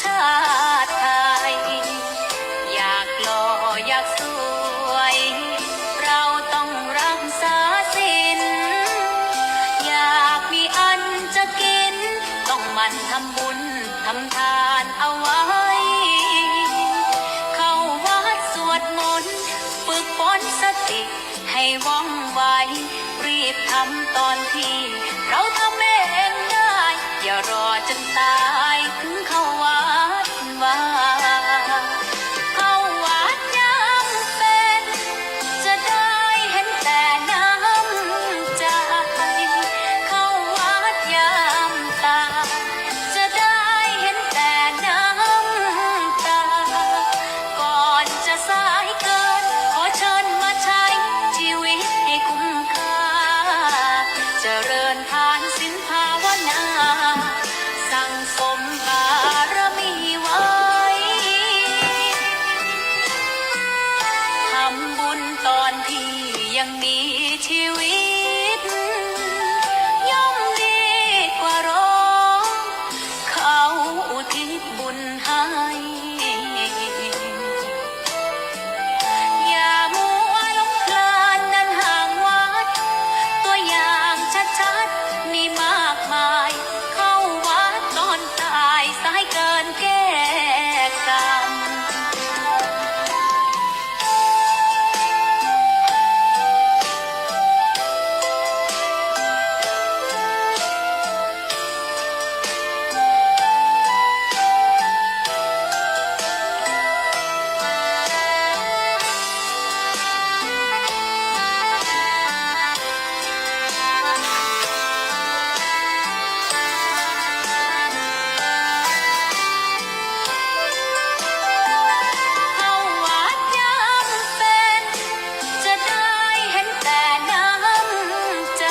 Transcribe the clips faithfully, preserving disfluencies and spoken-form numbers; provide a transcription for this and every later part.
ชาติไทย อยากหล่ออยากสวย เราต้องรักษาศีล อยากมีอันจะกิน ต้องหมั่นทำบุญทำทานเอาไว้ เข้าวัดสวดมนต์ ฝึกฝนสติ ให้ว่องไว รีบทำตอนที่เราทำเองได้ อย่ารอจนตายถึงเข้าวัดวา เข้าวัดยามเพ็ญ จะได้เห็นแต่น้ำใจ เข้าวัดยามตาย จะได้เห็นแต่น้ำตา ก่อนจะสายเกิน ขอเชิญมาใช้ชีวิตให้คุ้มค่า เจริญทานศีลภาวนา สั่งสมบารมีไว้ ทำบุญตอนที่ยังมีชีวิต ย่อมดีกว่ารอ เขาอุทิศบุญให้ อย่ามัวหลงเพลินเดินห่างวัด ตัวอย่างชัดๆ มีมากมาย เข้าวัดตอนตาย สายเกินแก้กรรม เข้าวัดยามเพ็ญ จะได้เห็นแต่น้ำใจ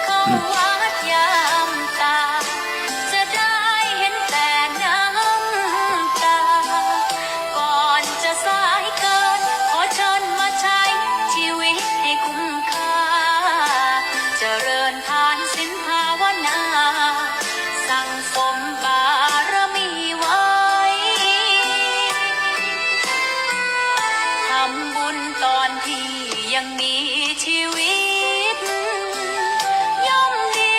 เข้าวัดยามตาย จะได้เห็นแต่น้ำตา ก่อนจะสายเกิน ขอเชิญมาใช้ชีวิตให้คุ้มค่า เจริญทานศีลภาวนา สั่งสมบารมีไว้ ทำบุญตอนที่ยังมีชีวิต ย่อมดี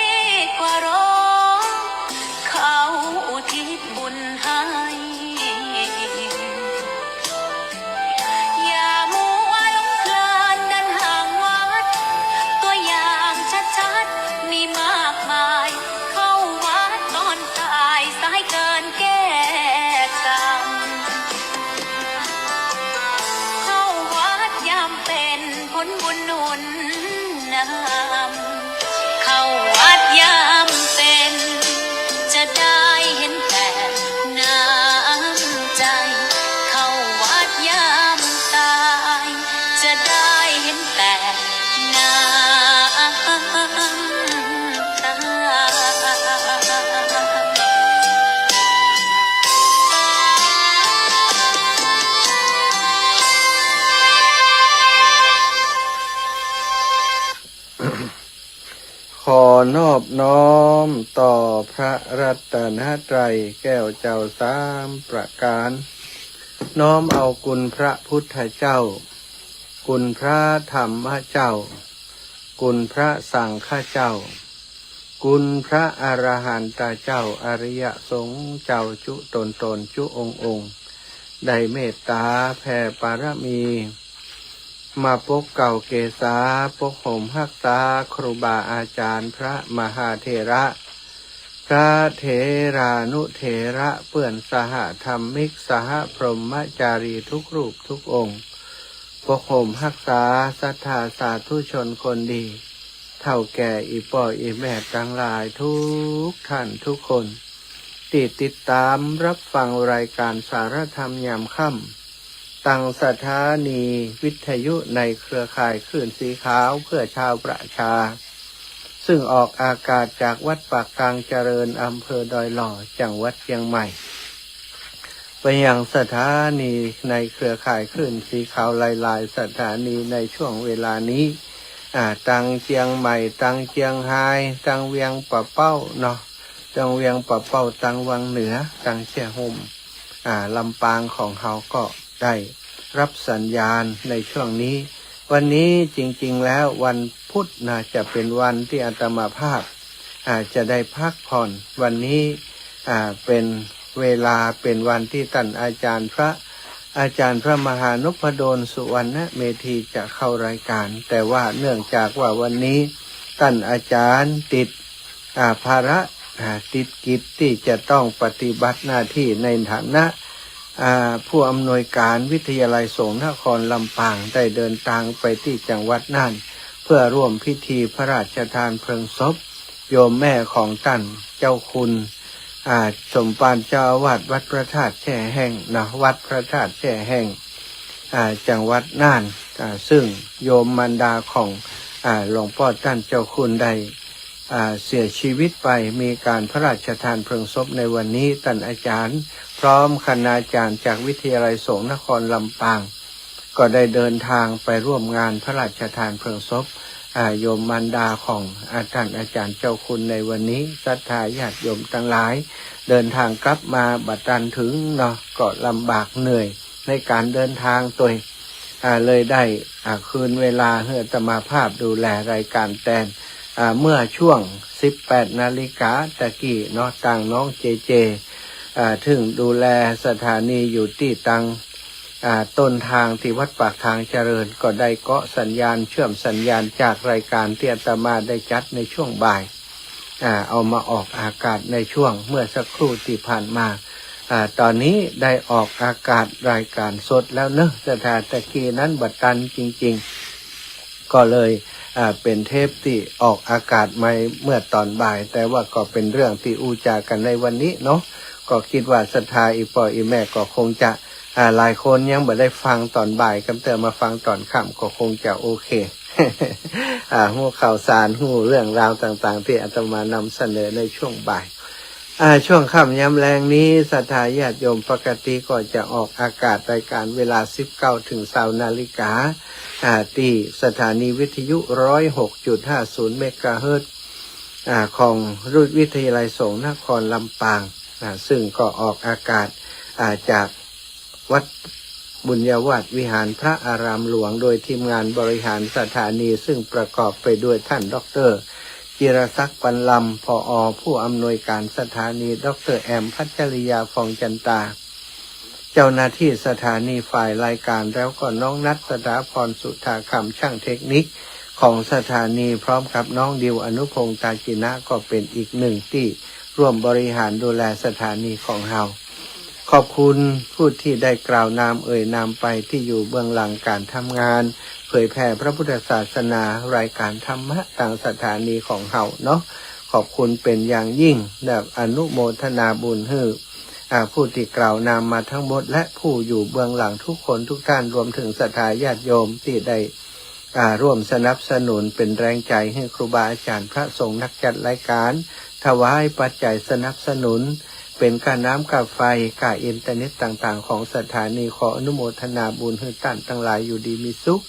กว่ารอ เขาอุทิศบุญให้ อย่ามัวหลงเพลินเดินห่างวัด ตัวอย่างชัดๆ มีมากมาย เข้าวัดตอนตาย สายเกินแก้กรรม เข้าวัดยามเพ็ญ ผลบุญหนุนนำ เข้าวัดยามเพ็ญ จะได้เห็นแต่น้ำใจ เข้าวัดยามตาย จะได้เห็นแต่น้ำตา ขอนอบน้อมต่อพระรัตนตรัยแก้วเจ้าสามประการ น้อมเอาคุณพระพุทธเจ้า คุณพระธรรมเจ้า คุณพระสังฆเจ้า คุณพระอรหันตเจ้า อริยสงฆ์เจ้าจุ๊ตนๆ จุ๊องค์ๆ ได้เมตตาแผ่ปารมี มาปกเกล้าเกษา ปกห่มฮักษาครูบาอาจารย์ พระมหาเถระ พระเถรานุเถระ เปื้อนสหธรรมิก สหพรหมจารีทุกรูปทุกองค์ ปกห่มฮักษาศรัทธาสาธุชนคนดี เฒ่าแก่อี่ป้ออี่แม่ตังหลายทุกท่านทุกคน ตี้ติดต๋ามรับฟังรายก๋านสารธรรมยามค่ำ ตางสถานีวิทยุในเครือข่ายคลื่นสีขาวเพื่อชาวประชา ซึ่งออกอากาศจากวัดปากกลางเจริญ อำเภอดอยหล่อ จังหวัดเจียงใหม่ ไปยังสถานีในเครือข่ายคลื่นสีขาวหลายๆ สถานีในช่วงเวลานี้ อ่า ตังเจียงใหม่ ตังเจียงฮาย ตังเวียงป่าเป้าเนาะ จังเวียงป่าเป้า ตังวังเหนือ ตังแจ้ห่ม อ่า ลำปางของเฮาก็ได้รับสัญญาณในช่วงนี้ วันนี้จริงๆ แล้ววันพุธนะ จะเป็นวันที่อาตมาภาพ อ่า จะได้พักผ่อน วันนี้ อ่า เป็นเวลา เป็นวันที่ต้านอาจ๋ารย์พระ อาจ๋ารย์พระมหานพดล สุวรรณเมธี จะเข้ารายการ แต่ว่าเนื่องจากว่าวันนี้ต้านอาจ๋ารย์ติด อ่า ภาระ อ่า ติดกิจตี้จะต้องปฏิบัติหน้าตี้ในฐานะ อ่า ผู้อำนวยการวิทยาลัยสงฆ์นครลำปาง ได้เดินตางไปตี้จังหวัดน่าน เพื่อร่วมพิธีพระราชทานเพลิงศพ โยมแม่ของต้านเจ้าคุณ อ่า สมภารเจ้าอาวาสวัดพระธาตุแช่แห้งนะ วัดพระธาตุแช่แห้ง อ่า จังหวัดน่าน อ่า ซึ่งโยมมารดาของ อ่า หลวงป้อต้านเจ้าคุณได้ อ่า เสียชีวิตไป มีการพระราชทานเพลิงศพในวันนี้ ต้านอาจ๋ารย์พร้อมคณาจ๋ารย์จากวิทยาลัยสงฆ์นครลำปาง ก็ได้เดินตางไปร่วมงานพระราชทานเพลิงศพ อ่า โยมมารดาของ อ่า ต้านอาจ๋ารย์เจ้าคุณในวันนี้ ศรัทธาญาติโยมตังหลาย เดินตางกลับมาบ่ตันถึงเนาะ ก็ลำบากเหนื่อยในการเดินตางตวย อ่า เลยได้ อ่า คืนเวลาหื้ออาตมาภาพดูแลรายการแตน อ่า เมื่อช่วงสิบแปดนาฬิกาตะกี้เนาะ ตางน้องเจเจ อ่า ซึ่งดูแลสถานีอยู่ตี้ตาง อ่า ต้นตางตี้วัดปากทางเจริญ ก็ได้เกาะสัญญาณ เชื่อมสัญญาณจากรายการตี้อาตมาได้จัดในช่วงบ่าย อ่า เอามาออกอากาศในช่วงเมื่อสักครู่ตี้ผ่านมา อ่า ต๋อนนี้ได้ออกอากาศรายการสดแล้วเนาะ ศรัทธา ตะกี้นั้นบ่ตันจริงๆ ก็เลย อ่า เป๋นเทปตี้ออกอากาศใหม่เมื่อต๋อนบ่าย แต่ว่าก็เป๋นเรื่องตี้อู้จ๋ากั๋นในวันนี้เนาะ ก็กึ๊ดว่าศรัทธาอี่ป้ออี่แม่ก็คงจะ อ่า หลายคนยังบ่ได้ฟังต๋อนบ่าย กำเตื้อมาฟังต๋อนค่ำก็คงจะโอเค อ่า ฮู้ข่าวสาร ฮู้เรื่องราวต่างๆ ตี้อาตมานำเสนอในช่วงบ่าย อ่า ช่วงค่ำยามแลงนี้ ศรัทธาญาติโยมปกติก็จะออกอากาศรายการเวลาสิบเก้าถึงซาวนาฬิกา อ่า ตี้สถานีวิทยุร้อยหกจุดห้าศูนย์เมกะเฮิรตซ์ อ่า ของวิทยาลัยสงฆ์นครลำปาง อ่า ซึ่งก็ออกอากาศ อ่า จากวัดบุญญาวาสวิหารพระอารามหลวง โดยทีมงานบริหารสถานี ซึ่งประกอบไปด้วยท่านด็อกเตอร์จิรศักดิ์ ปันลำ ผอ ผู้อำนวยการสถานี ด็อกเตอร์แอม พัชริยา ฟองจันตา เจ้าหน้าตี้สถานีฝ่ายรายการ แล้วก็น้องนัท สถาพร สุธาคำ ช่างเทคนิคของสถานี พร้อมกับน้องดิว อนุพงษ์ ตาจินะ ก็เป๋นอีกหนึ่งตี้ร่วมบริหารดูแลสถานีของเฮา ขอบคุณผู้ตี้ได้กล่าวนามเอ่ยนามไปตี้อยู่เบื้องหลังก๋านทำงานเผยแผ่พระพุทธศาสนา รายการธรรมะตางสถานีของเฮาเนาะ ขอบคุณเป๋นอย่างยิ่ง และอนุโมทนาบุญหื้อ อ่า ผู้ตี้กล่าวนามมาทั้งหมด และผู้อยู่เบื้องหลังทุกคนทุกท่าน รวมถึงศรัทธาญาติโยมตี้ได้ อ่า ร่วมสนับสนุนเป๋นแรงใจ๋หื้อครูบาอาจ๋ารย์พระสงฆ์นักจัดรายการ ถวายปัจจัยสนับสนุน เป๋นก้าน้ำก้าไฟ ก้าอินเทอร์เน็ตต่างๆ ของสถานี ขออนุโมทนาบุญหื้อต้านตังหลายอยู่ดีมีสุข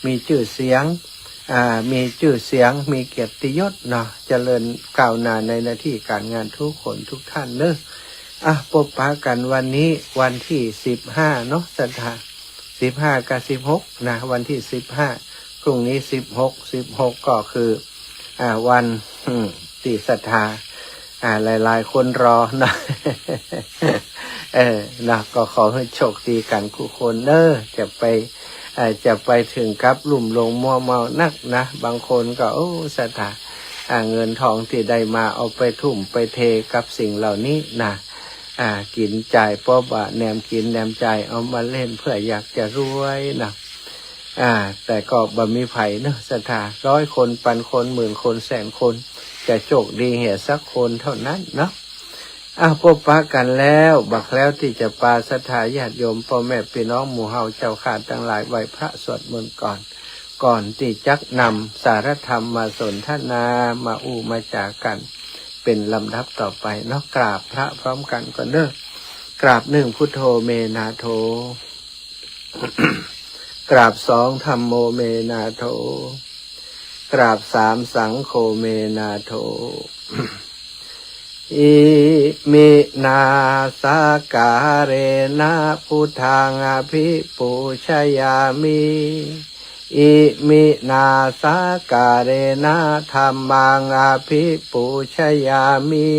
มีจื้อเสียง อ่า มีจื้อเสียง มีเกียรติยศเนาะ เจริญก้าวหน้าในหน้าตี้ก๋านงานทุกคนทุกท่านเนาะ อ่ะ ปบปะกั๋นวันนี้วันตี้สิบห้าเนาะ ศรัทธา สิบห้ากับสิบหกนะ วันตี้สิบห้า พรุ่งนี้สิบหก สิบหกก็คือ อ่า วัน อืม ตี้ศรัทธา อ่า หลายๆ คนรอนะ เออ นะ ก็ขอหื้อโชคดีกั๋นกู้คนเนาะ จะไป เอ่อ จะไปเถิงกับลุ่มหลงมัวเมานักนะ บางคนก็ โอ้ ศรัทธา อ่า เงินทองตี้ได้มาเอาไปทุ่มไปเทกับสิ่งเหล่านี้นะ อ่า กิ๋นจ่าย ป้อบ่าแหนมกิ๋นแหนมจ่าย เอามาเล่นเพื่ออยากจะรวยนะ อ่า แต่ก็บ่มีใผเนาะ ศรัทธา ร้อยคน ปันคน หมื่นคน แสนคน จะโชคดีเหียสักคนเท่านั้นเนาะ อ่ะ ปบปะกั๋นแล้ว บัดแล้วตี้จะปาศรัทธาญาติโยม ป้อแม่ปี้น้องหมู่เฮาเจ้าข้าตังหลายไหว้พระสวดมนต์ก่อน ก่อนตี้จักนำสาระธรรมมาสนทนา มาอู้มาจ๋ากั๋นเป๋นลำดับต่อไปเนาะ กราบพระพร้อมกั๋นก่อนเนาะ กราบ หนึ่ง พุทโธ เม นาโถ กราบ สอง ธัมโม เม นาโถ กราบ สาม สังโฆ เม นาโถ Iminā sakkārena buddhaṃ abhipūjayāmi. Iminā sakkārena dhammaṃ abhipūjayāmi.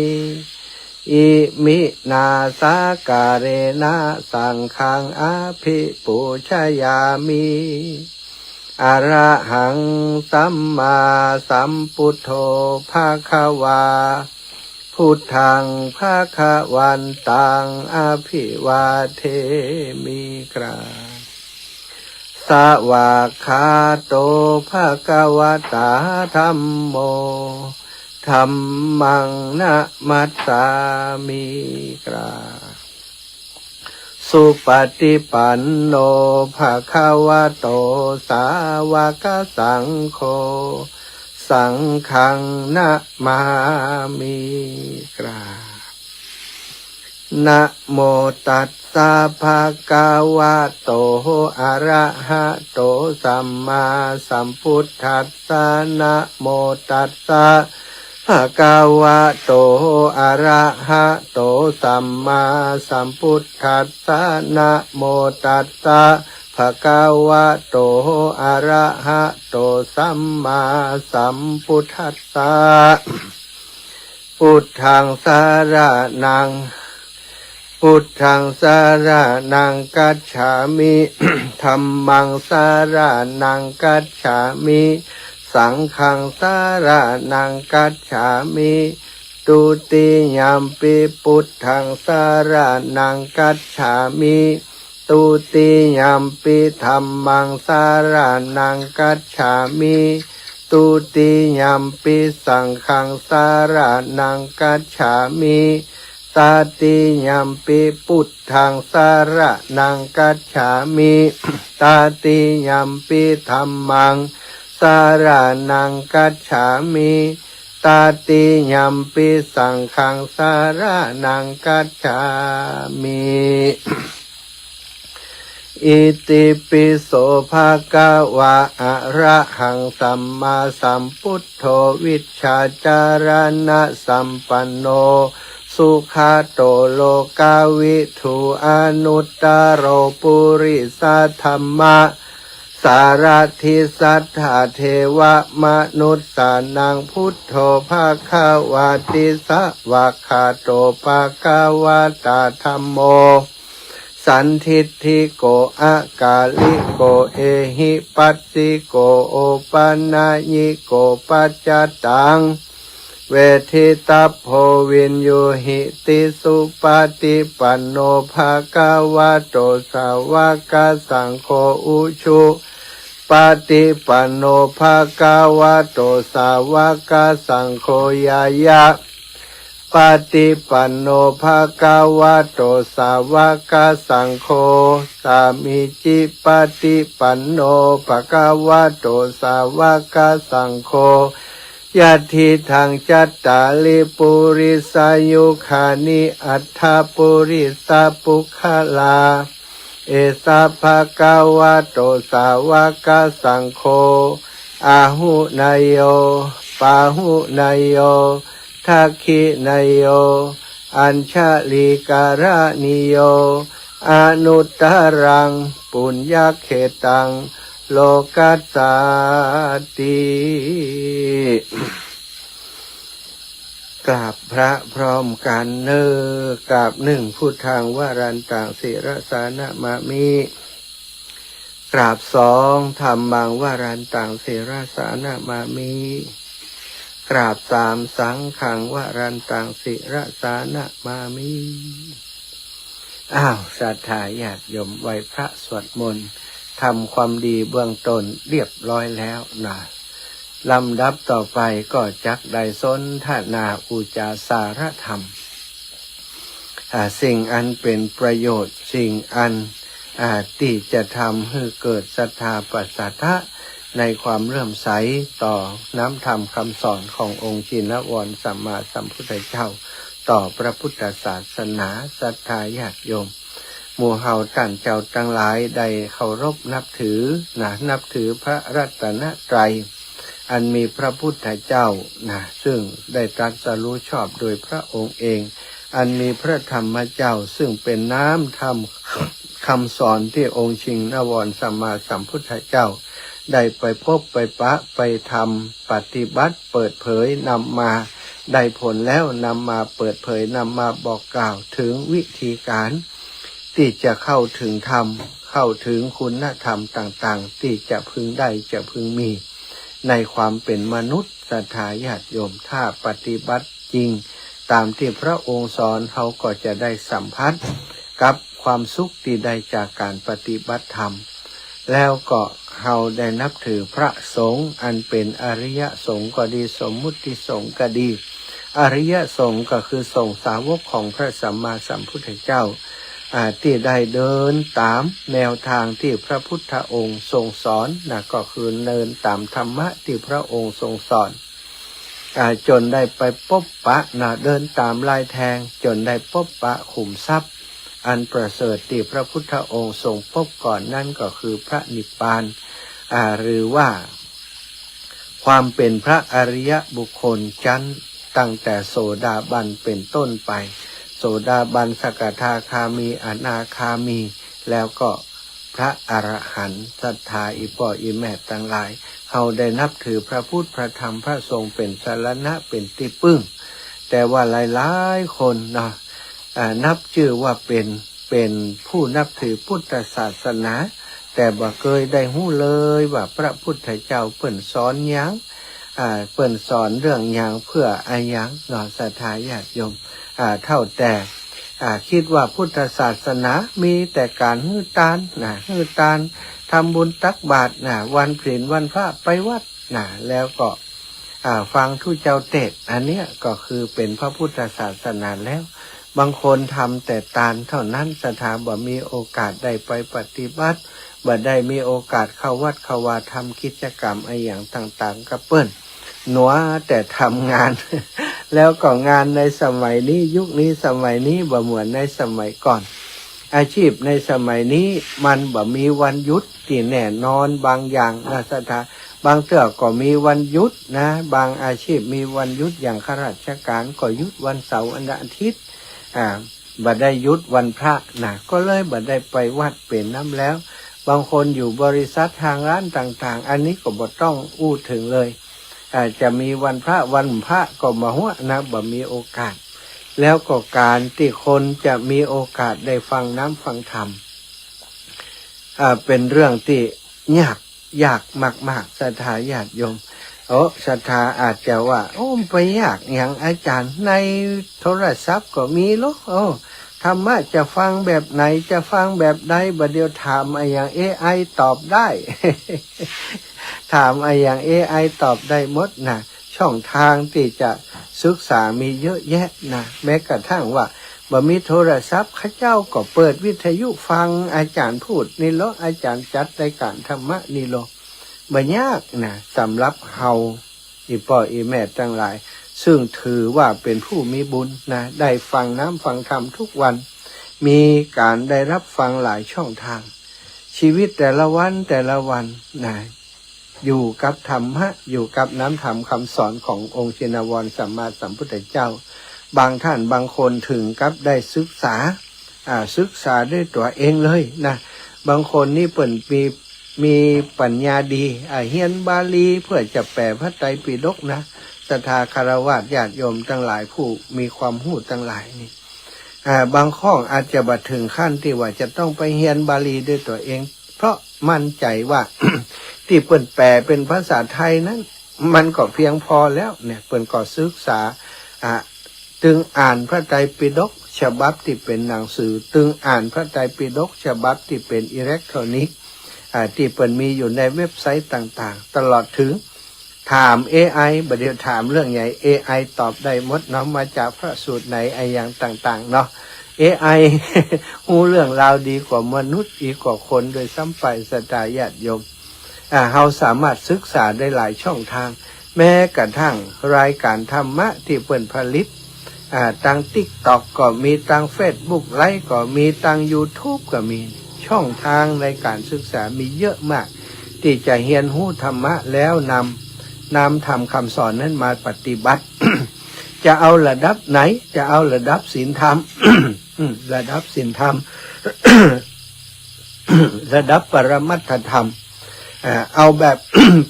Iminā sakkārena saṅghaṃ abhipūjayāmi. Arahaṃ sammāsambuddho bhagavā, buddhaṃ bhagavantaṃ abhivādemi. กราบ Svākkhāto bhagavatā dhammo, dhammaṃ namassāmi. กราบ Supaṭipanno bhagavato sāvakasaṅgho, saṅghaṃ namāmi. กราบ Namo tassa bhagavato arahato sammāsambuddhassa. Namo tassa bhagavato arahato sammāsambuddhassa. Namo tassa bhagavato arahato sammāsambuddhassa. Buddhaṃ saraṇaṃ, buddhaṃ saraṇaṃ gacchāmi. Dhammaṃ saraṇaṃ gacchāmi. Saṅghaṃ saraṇaṃ gacchāmi. Dutiyampi buddhaṃ saraṇaṃ gacchāmi. Dutiyampi dhammaṃ saraṇaṃ gacchāmi. Dutiyampi saṅghaṃ saraṇaṃ gacchāmi. Tatiyampi buddhaṃ saraṇaṃ gacchāmi. Tatiyampi dhammaṃ saraṇaṃ gacchāmi. Tatiyampi saṅghaṃ saraṇaṃ gacchāmi. Itipi so bhagavā arahaṃ sammāsambuddho vijjācaraṇasampanno sugato lokavidū anuttaro purisadamma sārathi satthā devamanussānaṃ buddho bhagavāti. Svākkhāto bhagavatā dhammo sandiṭṭhiko akāliko ehipassiko opanayiko paccattaṃ veditabbo viññūhīti. Supaṭipanno bhagavato sāvakasaṅgho, ujupaṭipanno bhagavato sāvakasaṅgho, ñāyapaṭipanno bhagavato sāvakasaṅgho, sāmīcipaṭipanno bhagavato sāvakasaṅgho, yadidaṃ cattāri purisayugāni aṭṭha purisapuggalā, esa bhagavato sāvakasaṅgho, āhuneyyo pāhuneyyo dakkhiṇeyyo añjalikaraṇīyo anuttaraṃ puññakkhettaṃ lokassāti. กราบพระพร้อมกันเน่อ กราบหนึ่ง พุทธังวรันตัง ศิรสานะมามิ กราบสอง ธัมมังวรันตัง ศิรสานะมามิ กราบสาม สังฆังวรันตัง ศิรสานะมามิ อ้าว ศรัทธาญาติโยม ไหว้พระสวดมนต์ ทำความดีเบื้องต้นเรียบร้อยแล้วนะ ลำดับต่อไปก็จักได้สนทนาอุจจาสารธรรม อ่า สิ่งอันเป็นประโยชน์ สิ่งอัน อ่า ตี้จะทำหื้อเกิดศรัทธาปัสสัทธะ ในความเลื่อมใสต่อน้ำธรรมคำสอนขององค์ชินวรสัมมาสัมพุทธเจ้า ต่อพระพุทธศาสนา ศรัทธาญาติโยม หมู่เฮาต้านเจ้าตังหลายได้เคารพนับถือนะ นับถือพระรัตนตรัย อันมีพระพุทธเจ้านะ ซึ่งได้ตรัสรู้ชอบโดยพระองค์เอง อันมีพระธรรมเจ้า ซึ่งเป็นน้ำธรรมคำสอนที่องค์ชินวรสัมมาสัมพุทธเจ้า ได้ไปพบไปปะไปทำปฏิบัติเปิดเผยนำมาได้ผลแล้ว นำมาเปิดเผยนำมาบอกกล่าวถึงวิธีการ ที่จะเข้าถึงธรรม เข้าถึงคุณธรรมต่างๆ ที่จะพึงได้จะพึงมี ในความเป็นมนุษย์ ศรัทธาญาติโยม ถ้าปฏิบัติจริงตามที่พระองค์สอน เฮาก็จะได้สัมผัสกับความสุขที่ได้จากการปฏิบัติธรรม แล้วก็เฮาได้นับถือพระสงฆ์อันเป็นอริยสงฆ์ก็ดี สมมุติสงฆ์ก็ดี อริยสงฆ์ก็คือสงฆ์สาวกของพระสัมมาสัมพุทธเจ้า อ่า ที่ได้เดินตามแนวทางที่พระพุทธองค์ทรงสอนนะ ก็คือเดินตามธรรมะที่พระองค์ทรงสอน อ่า จนได้ไปปบปะนะ เดินตามลายแทง จนได้ปบปะขุมทรัพย์อันประเสริฐที่พระพุทธองค์ทรงปบก่อน นั่นก็คือพระนิพพาน อ่า หรือว่า ความเป็นพระอริยบุคคลชั้นตั้งแต่โสดาบันเป็นต้นไป โสดาบัน สกทาคามี อนาคามี แล้วก็พระอรหันต์ ศรัทธาอีป้ออีแม่ตังหลาย เฮาได้นับถือพระพุทธพระธรรมพระสงฆ์เป็นสรณะเป็นตี้ปึ้ง แต่ว่าหลายๆ คนเนาะ อ่า นับจื้อว่าเป็น เป็นผู้นับถือพุทธศาสนา แต่บ่เกยได้ฮู้เลยว่าพระพุทธเจ้าเปิ้นสอนหยัง อ่า เปิ้นสอนเรื่องหยัง เปื้ออะหยังเนาะ ศรัทธาญาติโยม อ่า เท่าแต่ อ่า กึ๊ดว่าพุทธศาสนามีแต่การหื้อตานนะ หื้อตาน ทำบุญตักบาตรนะ วันศีลวันพระไปวัดนะ แล้วก็ อ่า ฟังธูเจ้าเตสน์ อันเนี้ยก็คือเป็นพระพุทธศาสนาแล้ว บางคนทำแต่ตานเท่านั้น ศรัทธาบ่มีโอกาสได้ไปปฏิบัติ บ่ได้มีโอกาสเข้าวัดเข้าวา ทำกิจกรรมอะหยังต่างๆ กับเปิ้น หนัวแต่ทำงาน แล้วก็งานในสมัยนี้ ยุคนี้ สมัยนี้ บ่เหมือนในสมัยก่อน อาชีพในสมัยนี้มันบ่มีวันหยุดตี้แน่นอน บางอย่างนะ ศรัทธา บางเตื้อก็มีวันหยุดนะ บางอาชีพมีวันหยุด อย่างข้าราชการก็หยุดวันเสาร์วันอาทิตย์ อ่า บ่ได้หยุดวันพระนะ ก็เลยบ่ได้ไปวัดเป๋นน้ำแล้ว บางคนอยู่บริษัทห้างร้านต่างๆ อันนี้ก็บ่ต้องอู้เถิงเลย อ่า จะมีวันพระ วันพระก็บ่ฮั้วนะ บ่มีโอกาส แล้วก็การตี้คนจะมีโอกาสได้ฟังน้ำฟังธรรม อ่า เป็นเรื่องตี้ยาก ยากมากๆ ศรัทธาญาติโยม โอ้ ศรัทธาอาจจะว่า โอ้ ไปยากหยังอาจ๋ารย์ ในโทรศัพท์ก็มีลอ โอ้ ธรรมะจะฟังแบบไหน จะฟังแบบใด บ่าเดี่ยวถามอะหยัง เอไอตอบได้ ถามอะหยัง เอไอตอบได้หมดนะ ช่องทางตี้จะศึกษามีเยอะแยะนะ แม้กระทั่งว่าบ่มีโทรศัพท์ เขาเจ้าก็เปิดวิทยุฟังอาจ๋ารย์พูดนี่ลอ อาจ๋ารย์จัดรายการธรรมะนี่ลอ บ่ยากนะ สำหรับเฮา อีป้ออีแม่ตังหลาย ซึ่งถือว่าเป็นผู้มีบุญนะ ได้ฟังน้ำฟังธรรมทุกวัน มีการได้รับฟังหลายช่องทาง ชีวิตแต่ละวันแต่ละวันนะ อยู่กับธรรมะ อยู่กับน้ำธรรมคำสอนขององค์ชินวรสัมมาสัมพุทธเจ้า บางท่านบางคนถึงกับได้ศึกษา อ่า ศึกษาด้วยตั๋วเองเลยนะ บางคนนี่เปิ้นมี มีปัญญาดี อ่า เฮียนบาลีเพื่อจะแปลพระไตรปิฎกนะ ศรัทธาคฤหัสถ์ญาติโยมตังหลาย ผู้มีความฮู้ตังหลายนี่ อ่า บางข้องอาจจะบ่เถิงขั้นตี้ว่าจะต้องไปเฮียนบาลีด้วยตั๋วเอง เพราะมั่นใจ๋ว่า ตี้เปิ้นแปลเป๋นภาษาไทยนั้น มันก็เพียงพอแล้วเนี่ย เปิ้นก็ศึกษา อ่า ตึงอ่านพระไตรปิฎกฉบับตี้เป๋นหนังสือ ตึงอ่านพระไตรปิฎกฉบับตี้เป๋นอิเล็กทรอนิกส์ อ่า ตี้เปิ้นมีอยู่ในเว็บไซต์ต่างๆ ตลอดเถิง ถามเอไอ บ่าเดี่ยวถามเรื่องใหญ่ เอไอตอบได้หมดเนาะ มาจากพระสูตรไหน อะหยังต่างๆ เนาะ เอไอ ฮู้เรื่องราวดีกว่ามนุษย์ ดีกว่าคนด้วยซ้ำไป ศรัทธาญาติโยม อ่า เฮาสามารถศึกษาได้หลายช่องทาง แม้กระทั่งรายการธรรมะตี้เปิ้นผลิต อ่า ตางติ๊กต็อกก็มี ตางเฟซบุ๊กไลฟ์ก็มี ตางยูทูบก็มี ช่องทางในการศึกษามีเยอะมาก ตี้จะเฮียนฮู้ธรรมะแล้วนำ นำธรรมคำสอนนั้นมาปฏิบัติ จะเอาระดับไหน จะเอาระดับศีลธรรม อืม ระดับศีลธรรม ระดับปรมัตถธรรม อ่า เอาแบบ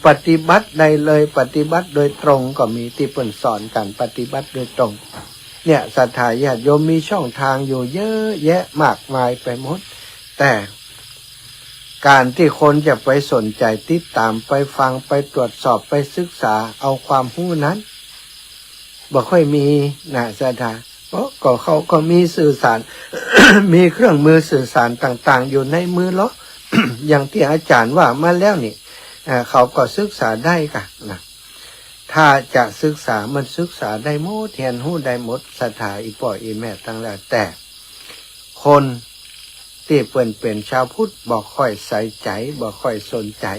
ปฏิบัติได้เลย ปฏิบัติโดยตรงก็มี ตี้เปิ้นสอนก๋านปฏิบัติโดยตรง เนี่ย ศรัทธาญาติโยมมีช่องทางอยู่เยอะแยะมากมายไปหมด แต่ก๋านตี้คนจะไปสนใจ๋ติดต๋าม ไปฟัง ไปตรวจสอบ ไปศึกษาเอาความฮู้นั้น บ่ค่อยมีนะ ศรัทธา เพราะก็เขาก็มีสื่อสาร มีเครื่องมือสื่อสารต่างๆ อยู่ในมือแล้ว อย่างตี้อาจ๋ารย์ว่ามาแล้วนี่ อ่า เขาก็ศึกษาได้ก่ะนะ ถ้าจะศึกษา มันศึกษาได้หมด เฮียนฮู้ได้หมด ศรัทธาอี่ป้ออี่แม่ตังหลาย แต่คนตี้เปิ้นเป๋นชาวพุทธบ่ค่อยใส่ใจ๋ บ่ค่อยสนใจ๋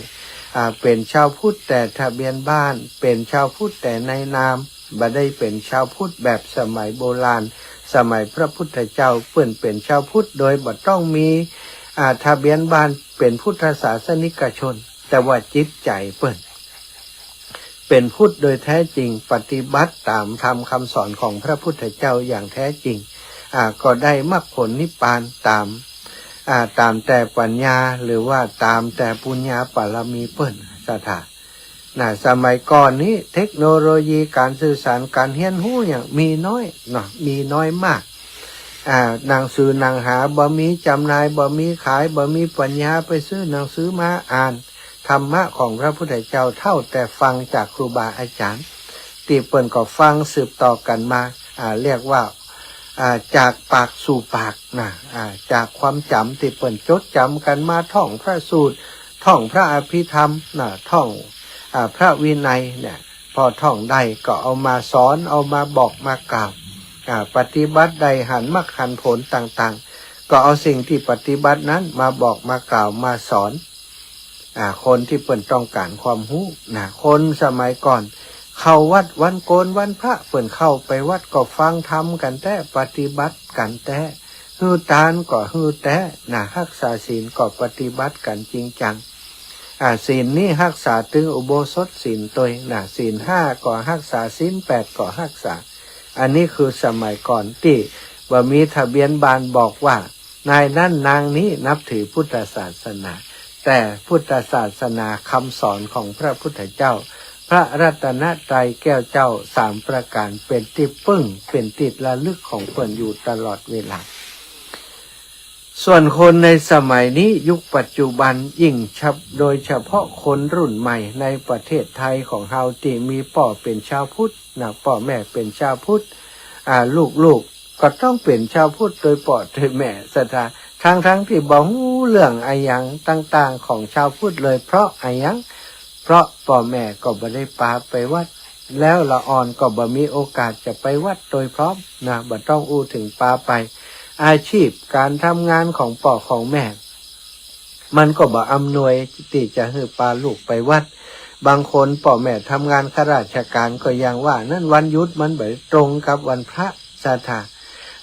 อ่า เป๋นชาวพุทธแต่ทะเบียนบ้าน เป๋นชาวพุทธแต่ในนาม บ่ได้เป๋นชาวพุทธแบบสมัยโบราณ สมัยพระพุทธเจ้า เปิ้นเป๋นชาวพุทธโดยบ่ต้องมี อ่า ทะเบียนบ้าน เป๋นพุทธศาสนิกชน แต่ว่าจิตใจ๋เปิ้นเป๋นพุทธโดยแท้จริง ปฏิบัติต๋ามธรรมคำสอนของพระพุทธเจ้าอย่างแท้จริง อ่า ก็ได้มรรคผลนิพพานต๋าม อ่า ต๋ามแต่ปัญญา หรือว่าต๋ามแต่ปุญญาบารมีเปิ้น ศรัทธา นะ สมัยก่อนนี้เทคโนโลยีก๋านสื่อสาร ก๋านเฮียนฮู้หยังมีน้อยเนาะ มีน้อยมาก อ่า หนังสือหนังหาบ่มีจ๋ำหน่าย บ่มีขาย บ่มีปัญญาไปซื้อหนังสือมาอ่าน ธรรมะของพระพุทธเจ้าเท่าแต่ฟังจากครูบาอาจ๋ารย์ ตี้เปิ้นก็ฟังสืบต่อกั๋นมา อ่า เรียกว่า อ่า จากปากสู่ปากนะ อ่า จากความจ๋ำตี้เปิ้นจดจ๋ำกั๋นมา ท่องพระสูตร ท่องพระอภิธรรมนะ ท่อง อ่า พระวินัยเนี่ย พอท่องได้ก็เอามาสอน เอามาบอกมากล่าว อ่า ปฏิบัติได้หันมรรคหันผลต่างๆ ก็เอาสิ่งตี้ปฏิบัตินั้นมาบอกมากล่าวมาสอน อ่า คนตี้เปิ้นต้องก๋านความฮู้นะ คนสมัยก่อน เข้าวัดวันโกนวันพระ เปิ้นเข้าไปวัดก็ฟังธรรมกั๋นแต๊ ปฏิบัติกั๋นแต๊ หื้อตานก็หื้อแต๊นะ ฮักษาศีลก็ปฏิบัติกั๋นจริงจัง อ่า ศีลนี้ฮักษาตึงอุโบสถศีลตวยนะ ศีลห้าก็ฮักษา ศีลแปดก็ฮักษา อันนี้คือสมัยก่อนตี้บ่มีทะเบียนบ้านบอกว่า นายนั้นนางนี้นับถือพุทธศาสนา แต่พุทธศาสนาคำสอนของพระพุทธเจ้า พระรัตนตรัยแก้วเจ้าสามประก๋านเป๋นตี้ปึ้ง เป๋นตี้ระลึกของเปิ้นอยู่ตลอดเวลา ส่วนคนในสมัยนี้ยุคปัจจุบันยิ่งชับ โดยเฉพาะคนรุ่นใหม่ในประเทศไทยของเฮาตี้มีป้อเป๋นชาวพุทธนะ ป้อแม่เป๋นชาวพุทธ อ่า ลูกๆ ก็ต้องเป๋นชาวพุทธโดยป้อโดยแม่ ศรัทธา ทั้งๆ ตี้บ่ฮู้เรื่องอะหยังต่างๆ ของชาวพุทธเลย เพราะอะหยัง เพราะป้อแม่ก็บ่ได้ปาไปวัด แล้วละอ่อนก็บ่มีโอกาสจะไปวัดโดยพร้อมนะ บ่ต้องอู้เถิงปาไป อาชีพก๋านทำงานของป้อของแม่ มันก็บ่อำนวยตี้จะหื้อปาลูกไปวัด บางคนป้อแม่ทำงานข้าราชก๋านก็อย่างว่า นั้นวันหยุดมันบ่ตรงกับวันพระ ศรัทธา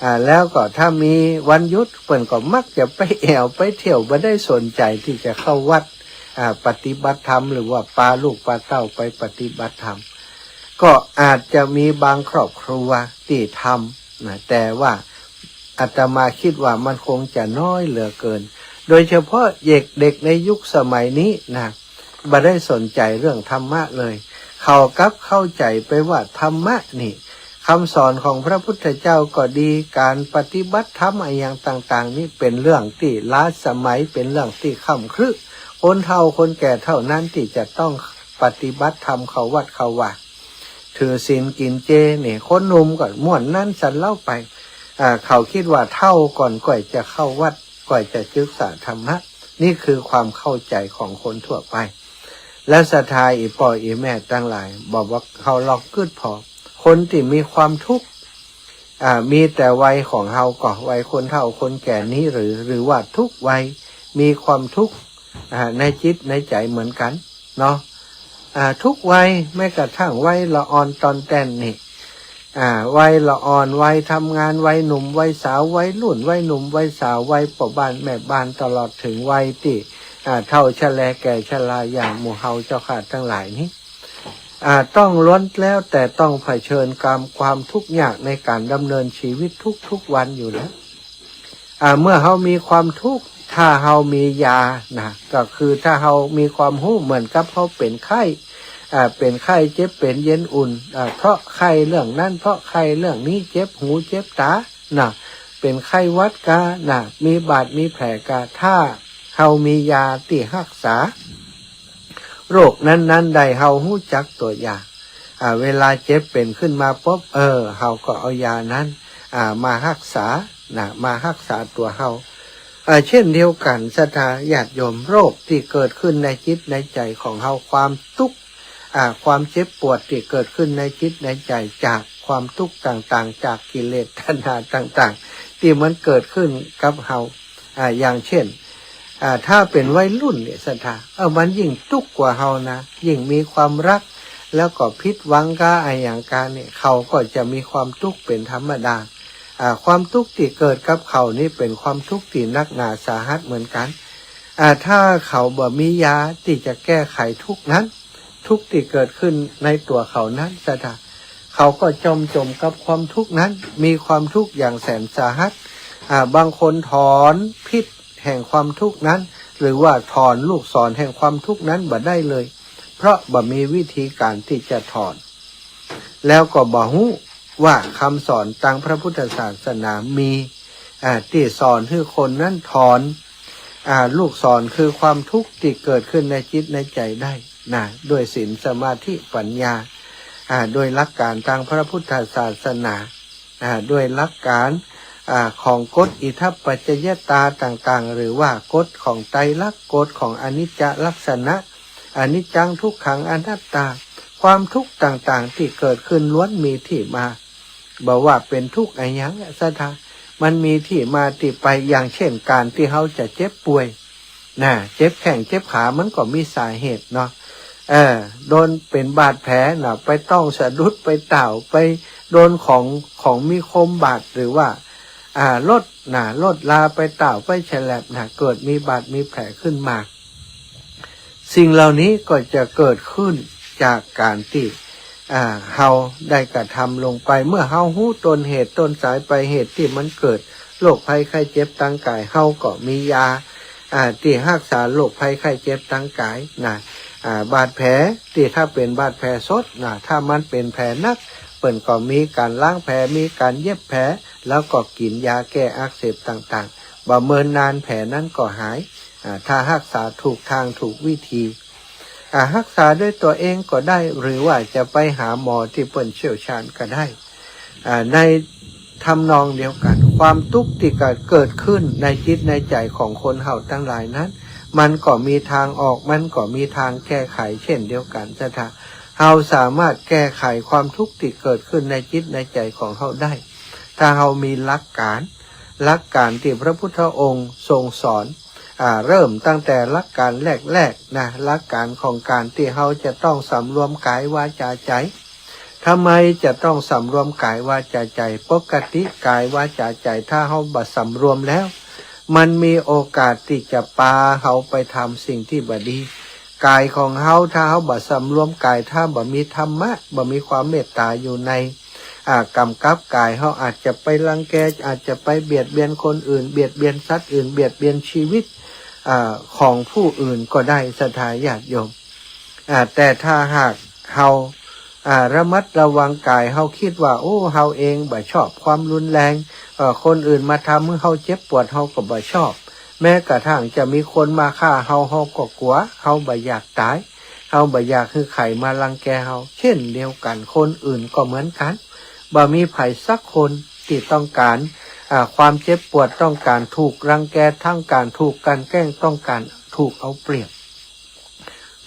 อ่า แล้วก็ถ้ามีวันหยุดเปิ้นก็มักจะไปแอ่วไปเที่ยว บ่ได้สนใจ๋ตี้จะเข้าวัด อ่า ปฏิบัติธรรม หรือว่าปาลูกปาเต้าไปปฏิบัติธรรม ก็อาจจะมีบางครอบครัวตี้ทำนะ แต่ว่าอาตมาคิดว่ามันคงจะน้อยเหลือเกิน โดยเฉพาะเด็ก เด็กในยุคสมัยนี้นะ บ่ได้สนใจ๋เรื่องธรรมะเลย เขากลับเข้าใจ๋ไปว่าธรรมะนี่ คำสอนของพระพุทธเจ้าก็ดี ก๋านปฏิบัติธรรมอะหยังต่างๆ นี่เป๋นเรื่องตี้ล้าสมัย เป๋นเรื่องตี้ค่ำครึ คนเฒ่าคนแก่เท่านั้นตี้จะต้องปฏิบัติธรรม เข้าวัดเข้าวา ถือศีลกิ๋นเจนี่ คนหนุ่มก็ม่วนนั้นสันเลาไป อ่า เขาคิดว่าเฒ่าก่อนก่อยจะเข้าวัด ก่อยจะศึกษาธรรมะ นี่คือความเข้าใจ๋ของคนทั่วไป และศรัทธาอี่ป้ออี่แม่ตังหลาย บอกว่าเฮาลองกึ๊ดผ่อ คนตี้มีความทุกข์ อ่า มีแต่วัยของเฮาก่อ วัยคนเฒ่าคนแก่นี้หรือ หรือว่าทุกวัยมีความทุกข์ อ่า ในจิตในใจ๋เหมือนกั๋นเนาะ อ่า ทุกวัย แม้กระทั่งวัยละอ่อนต่อนแต้นนี่ อ่า วัยละอ่อน วัยทำงาน วัยหนุ่ม วัยสาว วัยรุ่น วัยหนุ่ม วัยสาว วัยป้อบ้านแม่บ้าน ตลอดเถิงวัยตี้ อ่า เฒ่าชะแลแก่ชราอย่างหมู่เฮาเจ้าข้าตังหลายนี้ อ่า ต้องล้วนแล้วแต่ต้องเผชิญกับความทุกข์ยากในการดำเนินชีวิตทุกๆวันอยู่แล้ว อ่า เมื่อเฮามีความทุกข์ ถ้าเฮามียานะ ก็คือถ้าเฮามีความฮู้เหมือนกับเฮาเป๋นไข้ อ่า เป๋นไข้เจ็บเป๋นเย็นอุ่น อ่า เพราะไข้เรื่องนั้น เพราะไข้เรื่องนี้ เจ็บหูเจ็บต๋านะ เป๋นไข้หวัดกานะ มีบาดมีแผลกา ถ้าเฮามียาตี้ฮักษาโรคนั้นๆ ได้ เฮาฮู้จักตัวยา อ่า เวลาเจ็บเป๋นขึ้นมาปุ๊บ เออ เฮาก็เอายานั้น อ่า มาฮักษานะ มาฮักษาตั๋วเฮา อ่า เช่นเดียวกั๋นศรัทธาญาติโยม โรคตี้เกิดขึ้นในจิตในใจ๋ของเฮา ความตุ๊กข์ อ่า ความเจ็บปวดตี้เกิดขึ้นในจิตในใจ๋จากความตุ๊กข์ต่างๆ จากกิเลสตัณหาต่างๆ ตี้มันเกิดขึ้นกับเฮา อ่า อย่างเช่น อ่า ถ้าเป๋นวัยรุ่นเนี่ยศรัทธา เออ มันยิ่งตุ๊กข์กว่าเฮานะ ยิ่งมีความรัก แล้วก็ผิดหวังกาอะหยังกาเนี่ย เขาก็จะมีความตุ๊กข์เป๋นธรรมดา อ่า ความตุ๊กข์ตี้เกิดกับเขานี่เป๋นความตุ๊กข์ตี้หนักหนาสาหัสเหมือนกั๋น อ่า ถ้าเขาบ่มียาตี้จะแก้ไขทุกข์นั้น ทุกข์ตี้เกิดขึ้นในตั๋วเขานั้นศรัทธา เขาก็จมจมกับความทุกข์นั้น มีความทุกข์อย่างแสนสาหัส อ่า บางคนถอนพิษแห่งความทุกข์นั้น หรือว่าถอนลูกศรแห่งความทุกข์นั้นบ่ได้เลย เพราะบ่มีวิธีการตี้จะถอน แล้วก็บ่ฮู้ว่าคำสอนตางพระพุทธศาสนามี อ่า ตี้สอนหื้อคนนั้นถอน อ่า ลูกศรคือความทุกข์ตี้เกิดขึ้นในจิตในใจ๋ได้นะ ด้วยศีลสมาธิปัญญา อ่า ด้วยหลักการตางพระพุทธศาสนา อ่า ด้วยหลักการ อ่า ของกฎอิทัปปัจจยตาต่างๆ หรือว่ากฎของไตรลักษณ์ กฎของอนิจจลักษณะ อนิจจัง ทุกขัง อนัตตา ความทุกข์ต่างๆ ตี้เกิดขึ้นล้วนมีตี้มา บ่ว่าเป๋นทุกข์อะหยังอะศรัทธา มันมีตี้มาตี้ไป อย่างเช่น ก๋านตี้เฮาจะเจ็บป่วย นะ เจ็บแข้งเจ็บขา มันก็มีสาเหตุเนาะ เออ โดนเป๋นบาดแผลนะ ไปต้องสะดุด ไปต้าว ไปโดนของ ของมีคมบาด หรือว่า อ่า รถนะ รถราไปต้าว ไปแฉลบนะ เกิดมีบาดมีแผลขึ้นมา สิ่งเหล่านี้ก็จะเกิดขึ้นจากก๋านตี้ อ่า เฮาได้กระทำลงไป เมื่อเฮาฮู้ต้นเหตุต้นสายปลายเหตุตี้มันเกิดโรคภัยไข้เจ็บตางก๋าย เฮาก็มียา อ่า ตี้ฮักษาโรคภัยไข้เจ็บตางก๋ายนะ อ่า บาดแผลตี้ถ้าเป๋นบาดแผลสดนะ ถ้ามันเป๋นแผลหนัก เปิ้นก็มีก๋านล้างแผล มีก๋านเย็บแผล แล้วก็กิ๋นยาแก้อักเสบต่างๆ บ่เมินนานแผลนั้นก็หาย อ่า ถ้าฮักษาถูกตางถูกวิธี อ่า ฮักษาด้วยตั๋วเองก็ได้ หรือว่าจะไปหาหมอตี้เปิ้นเชี่ยวชาญก็ได้ อ่า ในทำนองเดียวกั๋น ความตุ๊กข์ตี้เกิด เกิดขึ้นในจิตในใจ๋ของคนเฮาตังหลายนั้น มันก็มีตางออก มันก็มีตางแก้ไขเช่นเดียวกั๋นศรัทธา เฮาสามารถแก้ไขความตุ๊กข์ตี้เกิดขึ้นในจิตในใจ๋ของเฮาได้ ถ้าเฮามีหลักก๋าน หลักก๋านตี้พระพุทธองค์ทรงสอน อ่า เริ่มตั้งแต่หลักก๋านแรกๆ นะ หลักก๋านของก๋านตี้เฮาจะต้องสำรวมก๋ายวาจ๋าใจ๋ ทำไมจะต้องสำรวมก๋ายวาจ๋าใจ๋ ปกติก๋ายวาจ๋าใจ๋ ถ้าเฮาบ่สำรวมแล้ว มันมีโอกาสตี้จะปาเฮาไปทำสิ่งตี้บ่ดี ก๋ายของเฮา ถ้าเฮาบ่สำรวมก๋าย ถ้าบ่มีธรรมะ บ่มีความเมตต๋าอยู่ใน อ่า ก๋ำกับก๋าย เฮาอาจจะไปรังแก อาจจะไปเบียดเบียนคนอื่น เบียดเบียนสัตว์อื่น เบียดเบียนชีวิต อ่า ของผู้อื่นก็ได้ศรัทธาญาติโยม อ่า แต่ถ้าหากเฮา อ่า ระมัดระวังก๋าย เฮากึ๊ดว่า โอ้ เฮาเองบ่ชอบความรุนแรง เอ่อ คนอื่นมาทำหื้อเฮาเจ็บปวด เฮาก็บ่ชอบ แม้กระทั่งจะมีคนมาฆ่าเฮา เฮาก็กั๋ว เฮาบ่อยากต๋าย เฮาบ่อยากหื้อใผมารังแกเฮา เช่นเดียวกั๋น คนอื่นก็เหมือนกั๋น บ่มีใผสักคนตี้ต้องก๋าน อ่า ความเจ็บปวด ต้องก๋านถูกรังแก ต้องก๋านถูกกลั่นแกล้ง ต้องก๋านถูกเอาเปรียบ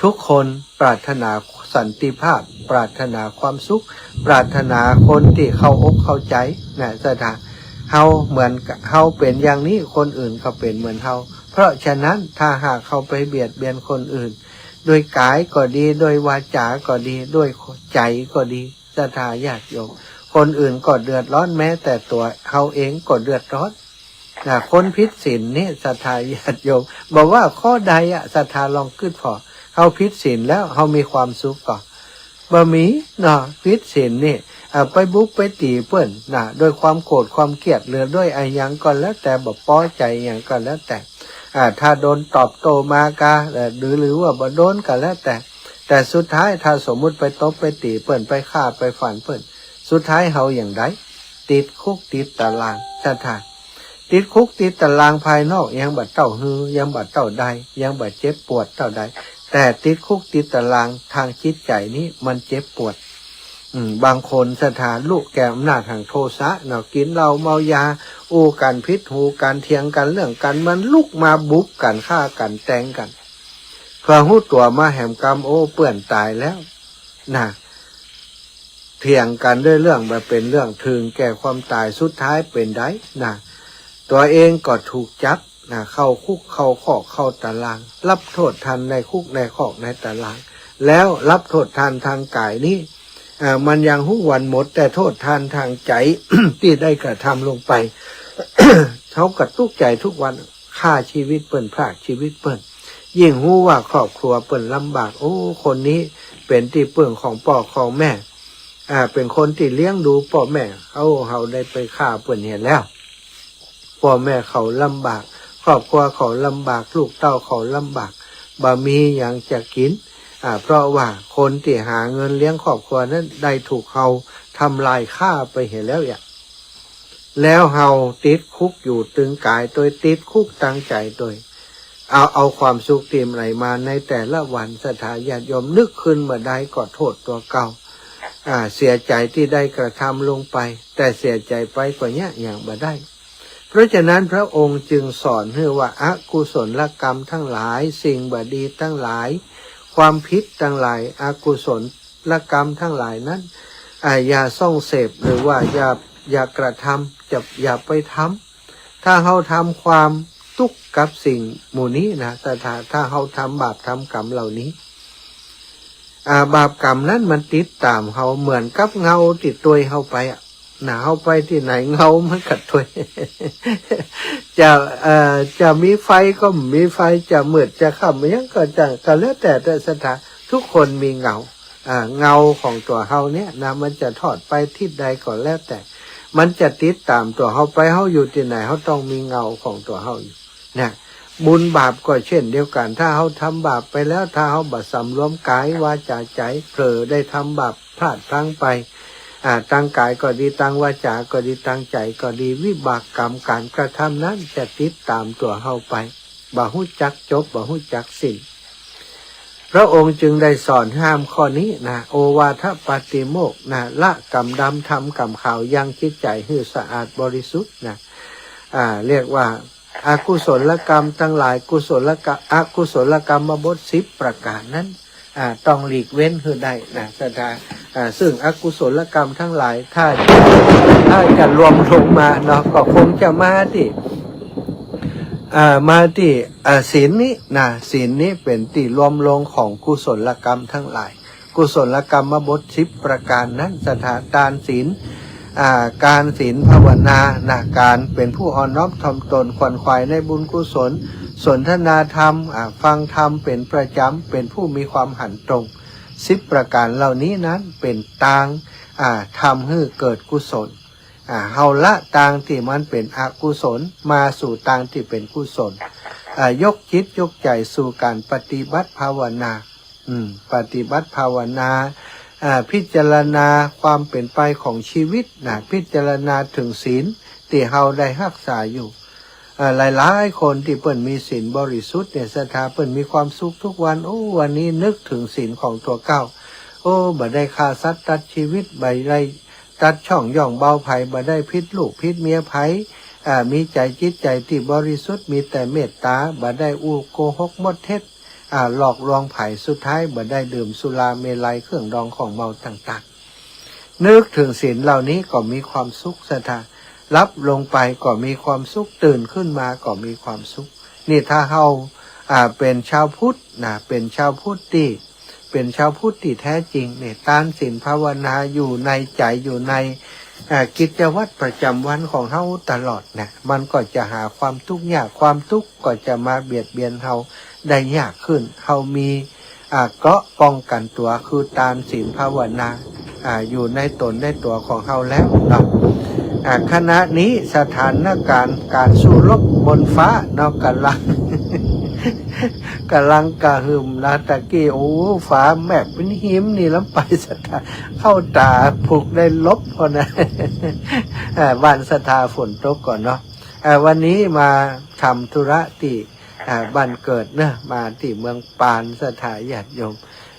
ทุกคนปรารถนาสันติภาพ ปรารถนาความสุข ปรารถนาคนตี้เข้าอกเข้าใจ๋นะศรัทธา เฮาเหมือนกับ เฮาเป๋นอย่างนี้ คนอื่นก็เป๋นเหมือนเฮา เพราะฉะนั้นถ้าหากเฮาไปเบียดเบียนคนอื่น ด้วยก๋ายก็ดี ด้วยวาจาก็ดี ด้วยใจ๋ก็ดี ศรัทธาญาติโยม คนอื่นก็เดือดร้อน แม้แต่ตั๋วเฮาเองก็เดือดร้อนนะ คนผิดศีลนี่ศรัทธาญาติโยม บ่ว่าข้อใดอะ ศรัทธาลองกึ๊ดผ่อ เฮาผิดศีลแล้วเฮามีความสุขก่อ บ่มีเนาะ ผิดศีลนี่ อ่า ไปบุกไปตี๋เปิ้นนะ โดยความโกรธความเกลียด หรือโดยอะหยังก็แล้วแต่ บ่ปอใจ๋อะหยังก็แล้วแต่ อ่า ถ้าโดนตอบโต้มาก็ เอ่อ หรือ หรือว่าบ่โดนก็แล้วแต่ แต่สุดท้ายถ้าสมมุติไปตบไปตี๋เปิ้น ไปฆ่าไปฟันเปิ้น สุดท้ายเฮาอย่างใด ติดคุกติดตาราง ศรัทธา ติดคุกติดตารางภายนอกยังบ่เต้าฮือ ยังบ่เต้าใด ยังบ่เจ็บปวดเต้าใด แต่ติดคุกติดตารางทางจิตใจ๋นี้มันเจ็บปวด อืม บางคนศรัทธาลุแก่อำนาจแห่งโทสะเนาะ กิ๋นเหล้าเมายา อู้กั๋นผิดหูกั๋น เถียงกั๋นเรื่องก๋านเมือง ลุกมาบุกกั๋น ฆ่ากั๋น แตงกั๋น เปื้อฮู้ตั๋วมาแหมกำ โอ้ เปื้อนต๋ายแล้วนะ เถียงกั๋นด้วยเรื่องบ่เป๋นเรื่อง เถิงแก่ความต๋าย สุดท้ายเป๋นใดนะ ตั๋วเองก็ถูกจับนะ เข้าคุกเข้าคอกเข้าตาราง ฮับโต้ษทันในคุกในคอกในตาราง แล้วฮับโต้ษทันตางก๋ายนี้ อ่า มันยังฮู้วันหมด แต่โต้ษทันตางใจ๋ ตี้ได้กระทำลงไป เฮาก็ตุ๊กใจ๋กู้วัน ฆ่าจีวิตเปิ้น พรากจีวิตเปิ้น ยิ่งฮู้ว่าครอบครัวเปิ้นลำบาก โอ้ คนนี้เป๋นตี้เปิ้งของป้อของแม่ อ่า เป๋นคนตี้เลี้ยงดูป้อแม่ เอ้า เฮาได้ไปฆ่าเปิ้นเหียแล้ว ป้อแม่เขาลำบาก ครอบครัวเขาลำบาก ลูกเต้าเขาลำบาก บ่มีหยังจะกิ๋น อ่า เพราะว่าคนตี้หาเงินเลี้ยงครอบครัวนั้นได้ถูกเฮาทำลายฆ่าไปเหียแล้วอะ แล้วเฮาติดคุกอยู่ตึงก๋ายตวย ติดคุกตางใจ๋ตวย เอา เอาความสุขตี้ไหนมาในแต่ละวัน ศรัทธาญาติโยม นึกคืนบ่ได้ก็โต้ษตั๋วเก่า อ่า เสียใจ๋ตี้ได้กระทำลงไป แต่เสียใจ๋ไปก็เยียะหยังบ่ได้ เพราะฉะนั้นพระองค์จึงสอนหื้อว่าอกุศลกรรมตังหลาย สิ่งบ่ดีตังหลาย ความผิดตังหลาย อกุศลกรรมตังหลายนั้น อ่า อย่าส่องเสพ หรือว่าอย่า อย่ากระทำ จะ อย่าไปทำ ถ้าเฮาทำความตุ๊กข์กับสิ่งหมู่นี้นะ ศรัทธา ถ้าเฮาทำบาปทำกรรมเหล่านี้ อ่า บาปกรรมนั้นมันติดต๋ามเฮาเหมือนกับเงาติดตวยเฮาไปอะ นะ เฮาไปตี้ไหนเงามันก็ตวย จะ เอ่อ จะมีไฟก็บ่มีไฟ จะมืดจะค่ำหยังก็จะ ก็แล้วแต่ แต่ศรัทธา ทุกคนมีเงา อ่า เงาของตั๋วเฮาเนี่ยนะ มันจะทอดไปทิศใดก็แล้วแต่ มันจะติดต๋ามตั๋วเฮาไป เฮาอยู่ตี้ไหน เฮาต้องมีเงาของตั๋วเฮาอยู่นะ บุญบาปก็เช่นเดียวกั๋น ถ้าเฮาทำบาปไปแล้ว ถ้าเฮาบ่สำรวมก๋าย วาจ๋า ใจ๋ เผลอได้ทำบาปพลาดพลั้งไป อ่า ตางก๋ายก็ดี ตางวาจ๋าก็ดี ตางใจ๋ก็ดี วิบากกรรมก๋านกระทำนั้นจะติดต๋ามตั๋วเฮาไป บ่ฮู้จักจบ บ่ฮู้จักสิ้น พระองค์จึงได้สอนห้ามข้อนี้นะ โอวาทปาติโมกข์นะ ละกรรมดำทำกรรมขาว ยังจิตใจ๋หื้อสะอาดบริสุทธิ์นะ อ่า เรียกว่า อกุศลกรรมตังหลาย กุศลกะ อกุศลกรรมบทสิบประก๋านนั้น อ่า ต้องหลีกเว้นหื้อได้นะ ศรัทธา อ่า ซึ่งอกุศลกรรมตังหลาย ถ้า ถ้าจะรวมลงมาเนาะ ก็คงจะมาตี้ อ่า มาตี้ อ่า ศีลนี้นะ ศีลนี้เป๋นตี้รวมลงของกุศลกรรมตังหลาย กุศลกรรมบทสิบประก๋านนั้น ศรัทธา ตานศีล อ่า ก๋านศีลภาวนานะ ก๋านเป๋นผู้อ่อนน้อมถ่อมตน ขวนขวายในบุญกุศล สนทนาธรรม อ่า ฟังธรรมเป๋นประจ๋ำ เป๋นผู้มีความหันตรง สิบประก๋านเหล่านี้นั้นเป๋นตาง อ่า ทำหื้อเกิดกุศล อ่า เฮาละตางตี้มันเป๋นอกุศล มาสู่ตางตี้เป๋นกุศล อ่า ยกจิตยกใจ๋สู่ก๋านปฏิบัติภาวนา อืม ปฏิบัติภาวนา อ่า พิจารณาความเป๋นไปของจีวิตนะ พิจารณาเถิงศีลตี้เฮาได้ฮักษาอยู่ อ่า หลายๆ คนตี้เปิ้นมีศีลบริสุทธิ์เนี่ย ศรัทธา เปิ้นมีความสุขกู้วัน โอ้ วันนี้นึกเถิงศีลของตั๋วเก่า โอ้ บ่ได้ฆ่าสัตว์ตัดจีวิต บ่ได้ตัดช่องย่องเบาใผ บ่ได้ผิดลูกผิดเมียใผ อ่า มีใจ๋จิตใจ๋ตี้บริสุทธิ์ มีแต่เมตต๋า บ่ได้อู้โกหกมดเท็จ อ่า หลอกลวงใผ สุดท้ายบ่ได้ดื่มสุราเมรัยเครื่องดองของเมาต่างๆ นึกเถิงศีลเหล่านี้ก็มีความสุข ศรัทธา หลับลงไปก็มีความสุข ตื่นขึ้นมาก็มีความสุข นี่ถ้าเฮา อ่า เป๋นชาวพุทธนะ เป๋นชาวพุทธตี้ เป๋นชาวพุทธตี้แท้จริงเนี่ย ตานศีลภาวนาอยู่ในใจ๋ อยู่ใน อ่า กิจวัตรประจ๋ำวันของเฮาตลอดนะ มันก็จะหาความทุกข์ยาก ความทุกข์ก็จะมาเบียดเบียนเฮาได้ยากขึ้น เฮามี อ่า เกราะป้องกั๋นตั๋ว คือตาน ศีล ภาวนา อ่า อยู่ในต๋นในตั๋วของเฮาแล้วเนาะ อ่า ขณะนี้สถานการณ์ก๋านสู้รบบนฟ้าเนาะ ก่ำลัง ก่ำลังกระหึ่มนะ ตะกี้ โอ้ ฟ้าแมบเป๋นหิมนี่ ลำไปศรัทธา เข้าต๋า ผูกได้หลบพ่อนะ อ่า บ้านศรัทธาฝนตกก่อนเนาะ อ่า วันนี้มาทำธุระตี้ อ่า บ้านเกิดเนาะ มาตี้เมืองปาน ศรัทธาญาติโยม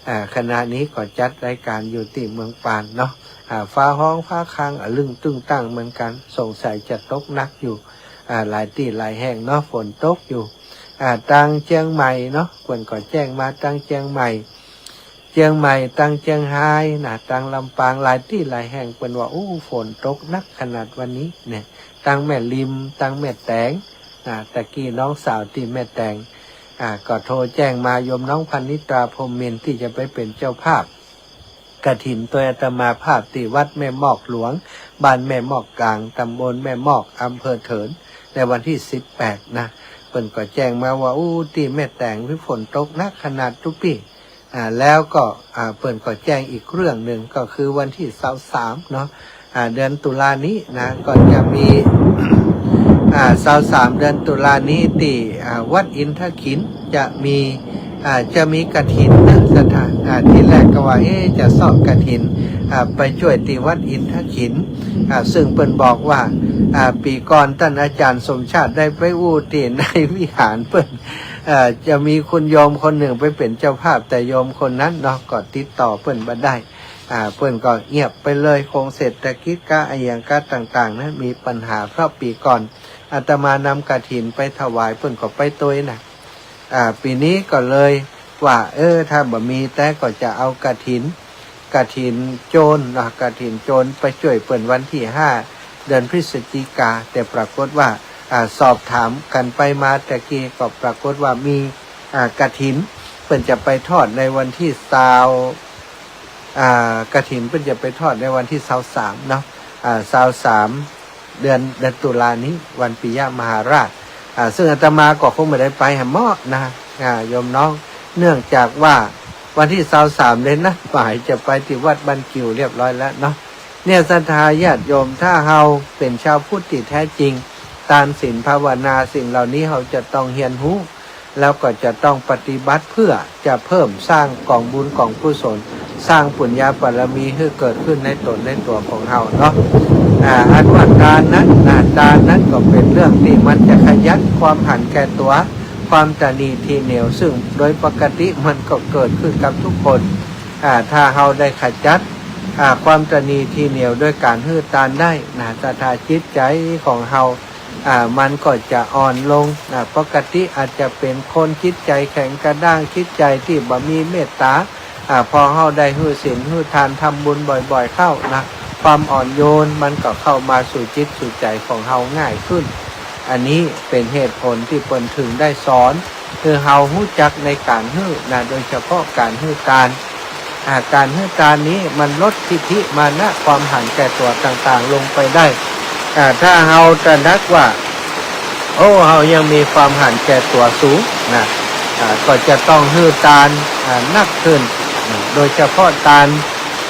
อ่า ขณะนี้ก็จัดรายการอยู่ตี้เมืองปานเนาะ อ่า ฟ้าฮ้องฟ้าคางอะลึงตึงตังเหมือนกั๋น สงสัยจะตกหนักอยู่ อ่า หลายตี้หลายแห่งเนาะ ฝนตกอยู่ อ่า ตางเจียงใหม่เนาะ เปิ้นก็แจ้งมาตางเจียงใหม่ เจียงใหม่ ตางเจียงฮายนะ ตางลำปาง หลายตี้หลายแห่ง เปิ้นว่า โอ้ ฝนตกหนักขนาดวันนี้เนี่ย ตางแม่ริม ตางแม่แตง อ่า ตะกี้น้องสาวตี้แม่แตง อ่า ก็โทรแจ้งมา โยมน้องพนิตรา พรหมมินทร์ ตี้จะไปเป๋นเจ้าภาพกฐินตวยอาตมาภาพตี้วัดแม่มอกหลวง บ้านแม่มอกกลาง ตำบลแม่มอก อำเภอเถิน ในวันตี้สิบแปดนะ เปิ้นก็แจ้งมาว่า อู้ ตี้แม่แตงนี่ฝนตกหนักขนาดตุ๊ปี้ อ่า แล้วก็ อ่า เปิ้นก็แจ้งอีกเรื่องนึ่ง ก็คือวันตี้ซาวสามเนาะ อ่า เดือนตุลานี้นะ ก็จะมี อ่า ซาวสาม เดือนตุลานี้ตี้ อ่า วัดอินทขิลจะมี อ่า จะมีกฐินนะ ศรัทธา อ่า ตี้แรกก็ว่า เอ๊ะ จะเซาะกฐิน อ่า ไปจ้วยตี้วัดอินทขิล อ่า ซึ่งเปิ้นบอกว่า อ่า ปี๋ก่อนต้านอาจ๋ารย์สมชาติได้ไปอู้ตี้ในวิหารเปิ้น เอ่อ จะมีคุณโยมคนนึ่งไปเป๋นเจ้าภาพ แต่โยมคนนั้นเนาะ ก็ติดต่อเปิ้นบ่ได้ อ่า เปิ้นก็เงียบไปเลย คงเศรษฐกิจกะอะหยังกะต่างๆ นะ มีปัญหา เพราะปี๋ก่อนอาตมานำกฐินไปถวาย เปิ้นก็ไปตวยนะ อ่า ปี๋นี้ก็เลยว่า เออ ถ้าบ่มีแต๊ก็จะเอากฐิน กฐินโจรเนาะ กฐินโจรไปจ้วยเปิ้นวันตี้ห้า เดือนพฤศจิกา แต่ปรากฏว่า อ่า สอบถามกั๋นไปมาตะกี้ก็ปรากฏว่ามี อ่า กฐินเปิ้นจะไปทอดในวันตี้ซาว อ่า กฐินเปิ้นจะไปทอดในวันตี้ซาวสามเนาะ อ่า ซาวสาม เดือน เดือนตุลานี้ วันปิยมหาราช อ่า ซึ่งอาตมาก็คงบ่ได้ไปหาเมาะนะ อ่า โยมน้อง เนื่องจากว่าวันตี้ซาวสามได้นัดหมายจะไปตี้วัดบ้านกิ่วเรียบร้อยแล้วเนาะ เนี่ย ศรัทธาญาติโยม ถ้าเฮาเป๋นชาวพุทธตี้แท้จริง ตาน ศีล ภาวนา สิ่งเหล่านี้เฮาจะต้องเฮียนฮู้ แล้วก็จะต้องปฏิบัติเพื่อจะเพิ่มสร้างก๋องบุญก๋องกุศล สร้างปุญญาบารมีหื้อเกิดขึ้นในต๋นในตั๋วของเฮาเนาะ อ่า อันว่าตานนั้นนะ ตานนั้นก็เป๋นเรื่องตี้มันจะขยันความหันแก่ตั๋ว ความตระหนี่ถี่เหนี่ยว ซึ่งโดยปกติมันก็เกิดขึ้นกับทุกคน อ่า ถ้าเฮาได้ขจัด อ่า ความตระหนี่ถี่เหนี่ยวโดยก๋านหื้อตานได้นะ ศรัทธา จิตใจ๋ของเฮา อ่า มันก็จะอ่อนลงนะ ปกติอาจจะเป๋นคนจิตใจ๋แข็งกระด้าง จิตใจ๋ตี้บ่มีเมตต๋า อ่า พอเฮาได้หื้อศีลหื้อทาน ทำบุญบ่อยๆ เข้านะ ความอ่อนโยนมันก็เข้ามาสู่จิตสู่ใจ๋ของเฮาง่ายขึ้น อันนี้เป๋นเหตุผลตี้เปิ้นถึงได้สอน คือเฮาฮู้จักในก๋านหื้อนะ โดยเฉพาะก๋านหื้อตาน อ่า ก๋านหื้อตานนี้มันลดทิฏฐิมานะ ความหันแก่ตั๋วต่างๆ ลงไปได้ อ่า ถ้าเฮาตระหนักว่า โอ้ เฮายังมีความหันแก่ตั๋วสูงนะ อ่า ก็จะต้องหื้อตาน อ่า นักขึ้น โดยเฉพาะตาน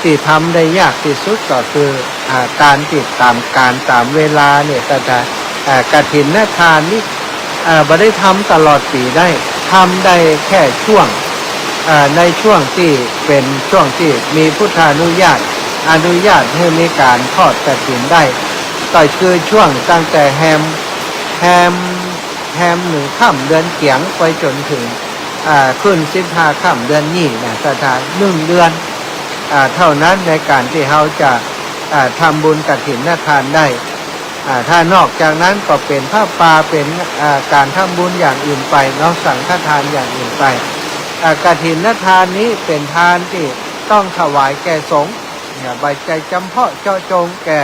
ตี้ทำได้ยากตี้สุดก็คือ อ่า ตานตี้ต๋ามกาลต๋ามเวลาเนี่ย ศรัทธา อ่า กฐินทานนี่ อ่า บ่ได้ทำตลอดปี๋ได้ ทำได้แค่ช่วง อ่า ในช่วงตี้เป๋นช่วงตี้มีพุทธานุญาต อนุญาตหื้อมีก๋านทอดกฐินได้ ก็คือช่วงตั้งแต่แฮม แฮม แฮมหนึ่งค่ำเดือนเจียงไปจ๋นเถิง อ่า ขึ้นสิบห้าค่ำเดือนยี่นะ ศรัทธา หนึ่งเดือน อ่า เต้านั้นในก๋านตี้เฮาจะ อ่า ทำบุญกฐินทานได้ อ่า ถ้านอกจากนั้นก็เป๋นผ้าป่า เป๋น อ่า ก๋านทำบุญอย่างอื่นไปเนาะ สังฆทานอย่างอื่นไป อ่า กฐินทานนี้เป๋นทานตี้ต้องถวายแก่สงฆ์ เนี่ย บ่ใจ้จ๋ำเพาะเจาะจงแก่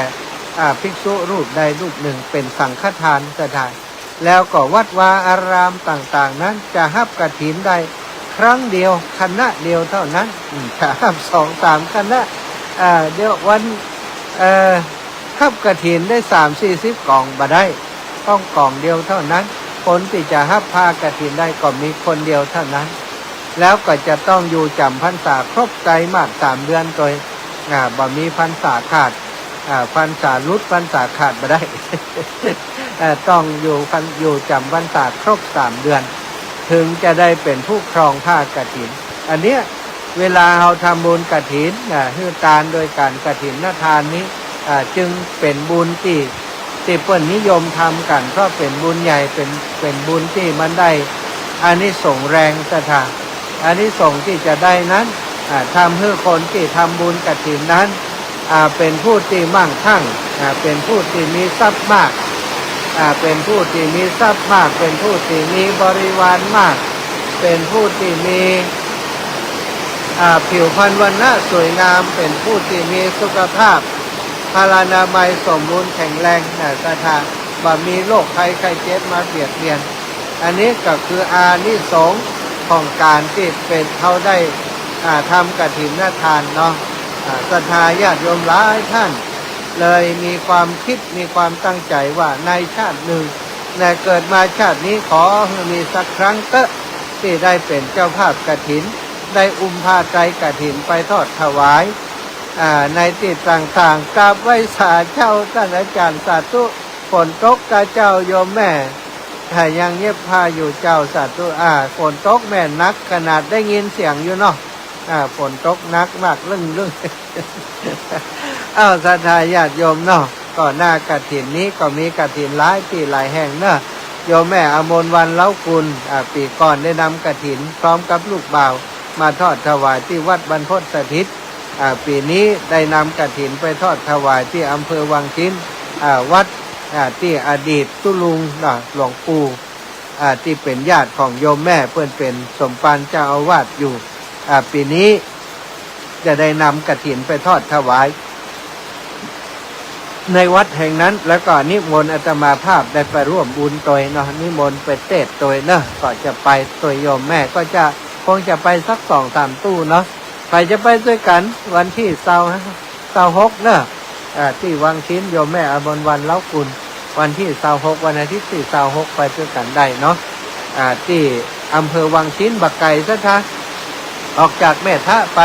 อ่า ภิกษุรูปใดรูปนึ่ง เป๋นสังฆทาน ศรัทธา แล้วก็วัดวาอารามต่างๆ นั้นจะฮับกฐินได้ครั้งเดียว คณะเดียวเต้านั้น อืม จะฮับสองสามคณะ อ่า เดี๋ยววัน เอ่อ ฮับกฐินได้สามสี่สิบก๋องบ่ได้ ต้องก๋องเดียวเต้านั้น คนตี้จะฮับผ้ากฐินได้ก็มีคนเดียวเต้านั้น แล้วก็จะต้องอยู่จ๋ำพรรษาครบไตรมาสสามเดือนตวย อ่า บ่มีพรรษาขาด อ่า พรรษาหลุด พรรษาขาดบ่ได้ เอ่อ ต้องอยู่พรร- อยู่จ๋ำพรรษาครบสามเดือน ถึงจะได้เป๋นผู้ครองผ้ากฐิน อันเนี้ย เวลาเฮาทำบุญกฐิน อ่า หื้อตานโดยก๋านกฐินทานนี้ อ่า จึงเป๋นบุญตี้ ตี้เปิ้นนิยมทำกั๋น เพราะเป๋นบุญใหญ่ เป๋น เป๋นบุญตี้มันได้อานิสงส์แรงศรัทธา อานิสงส์ตี้จะได้นั้น อ่า ทำหื้อคนตี้ทำบุญกฐินนั้น อ่า เป๋นผู้ตี้มั่งคั่ง อ่า เป๋นผู้ตี้มีทรัพย์มาก อ่า เป๋นผู้ตี้มีทรัพย์มาก เป๋นผู้ตี้มีบริวารมาก เป๋นผู้ตี้มี อ่า ผิวพรรณวรรณะสวยงาม เป๋นผู้ตี้มีสุขภาพพลานามัยสมบูรณ์แข็งแรงนะศรัทธา บ่มีโรคภัยไข้เจ็บมาเบียดเบียน อันนี้ก็คืออานิสงส์ของก๋านตี้เป๋นเฮาได้ อ่า ทำกฐินทานเนาะ อ่า ศรัทธาญาติโยมหลายท่าน เลยมีความคิดมีความตั้งใจ๋ว่าในชาติหนึ่ง ในเกิดมาชาตินี้ขอหื้อมีสักครั้งเต๊อะ ตี้ได้เป๋นเจ้าภาพกฐิน ได้อุ้มผ้าไตรกฐินไปทอดถวาย อ่า ในตี้ต่างๆ กราบไหว้สาเจ้าต้านอาจ๋ารย์ สาธุ ฝนตกกาเจ้าโยมแม่ ถ้ายังเย็บผ้าอยู่เจ้า สาธุ อ่า ฝนตกแม่นนักขนาดได้ยินเสียงอยู่เนาะ อ่า ฝนตกหนักมาก ลึ้งๆ อ้าว ศรัทธาญาติโยมเนาะ ก็หน้ากฐินนี้ก็มีกฐินหลายตี้หลายแห่งเนาะ โยมแม่อมรวรรณ เล้ากุล อ่า ปี๋ก่อนได้นำกฐินพร้อมกับลูกบ่าวมาทอดถวายตี้วัดบรรพตสถิต อ่า ปี๋นี้ได้นำกฐินไปทอดถวายตี้อำเภอวังชิ้น อ่า วัด อ่า ตี้อดีตตุ๊ลุง อ่า หลวงปู่ อ่า ตี้เป๋นญาติของโยมแม่ เปิ้นเป๋นสมภารเจ้าอาวาสอยู่ อ่า ปี๋นี้จะได้นำกฐินไปทอดถวายในวัดแห่งนั้น แล้วก็นิมนต์อาตมาภาพได้ไปร่วมบุญตวยเนาะ นิมนต์ไปเตสน์ตวยเนาะ ก็จะไปตวยโยมแม่ ก็จะ คงจะไปสักสองสามตู้เนาะ ใผจะไปตวยกั๋น วันตี้ซาว ซาวหกเนาะ อ่า ตี้วังชิ้น โยมแม่อมรวรรณ เล้ากุล วันตี้ซาวหก วันอาทิตย์ตี้ซาวหก ไปตวยกั๋นได้เนาะ อ่า ตี้อำเภอวังชิ้นบ่ไก๋ศรัทธา ออกจากแม่ทะไป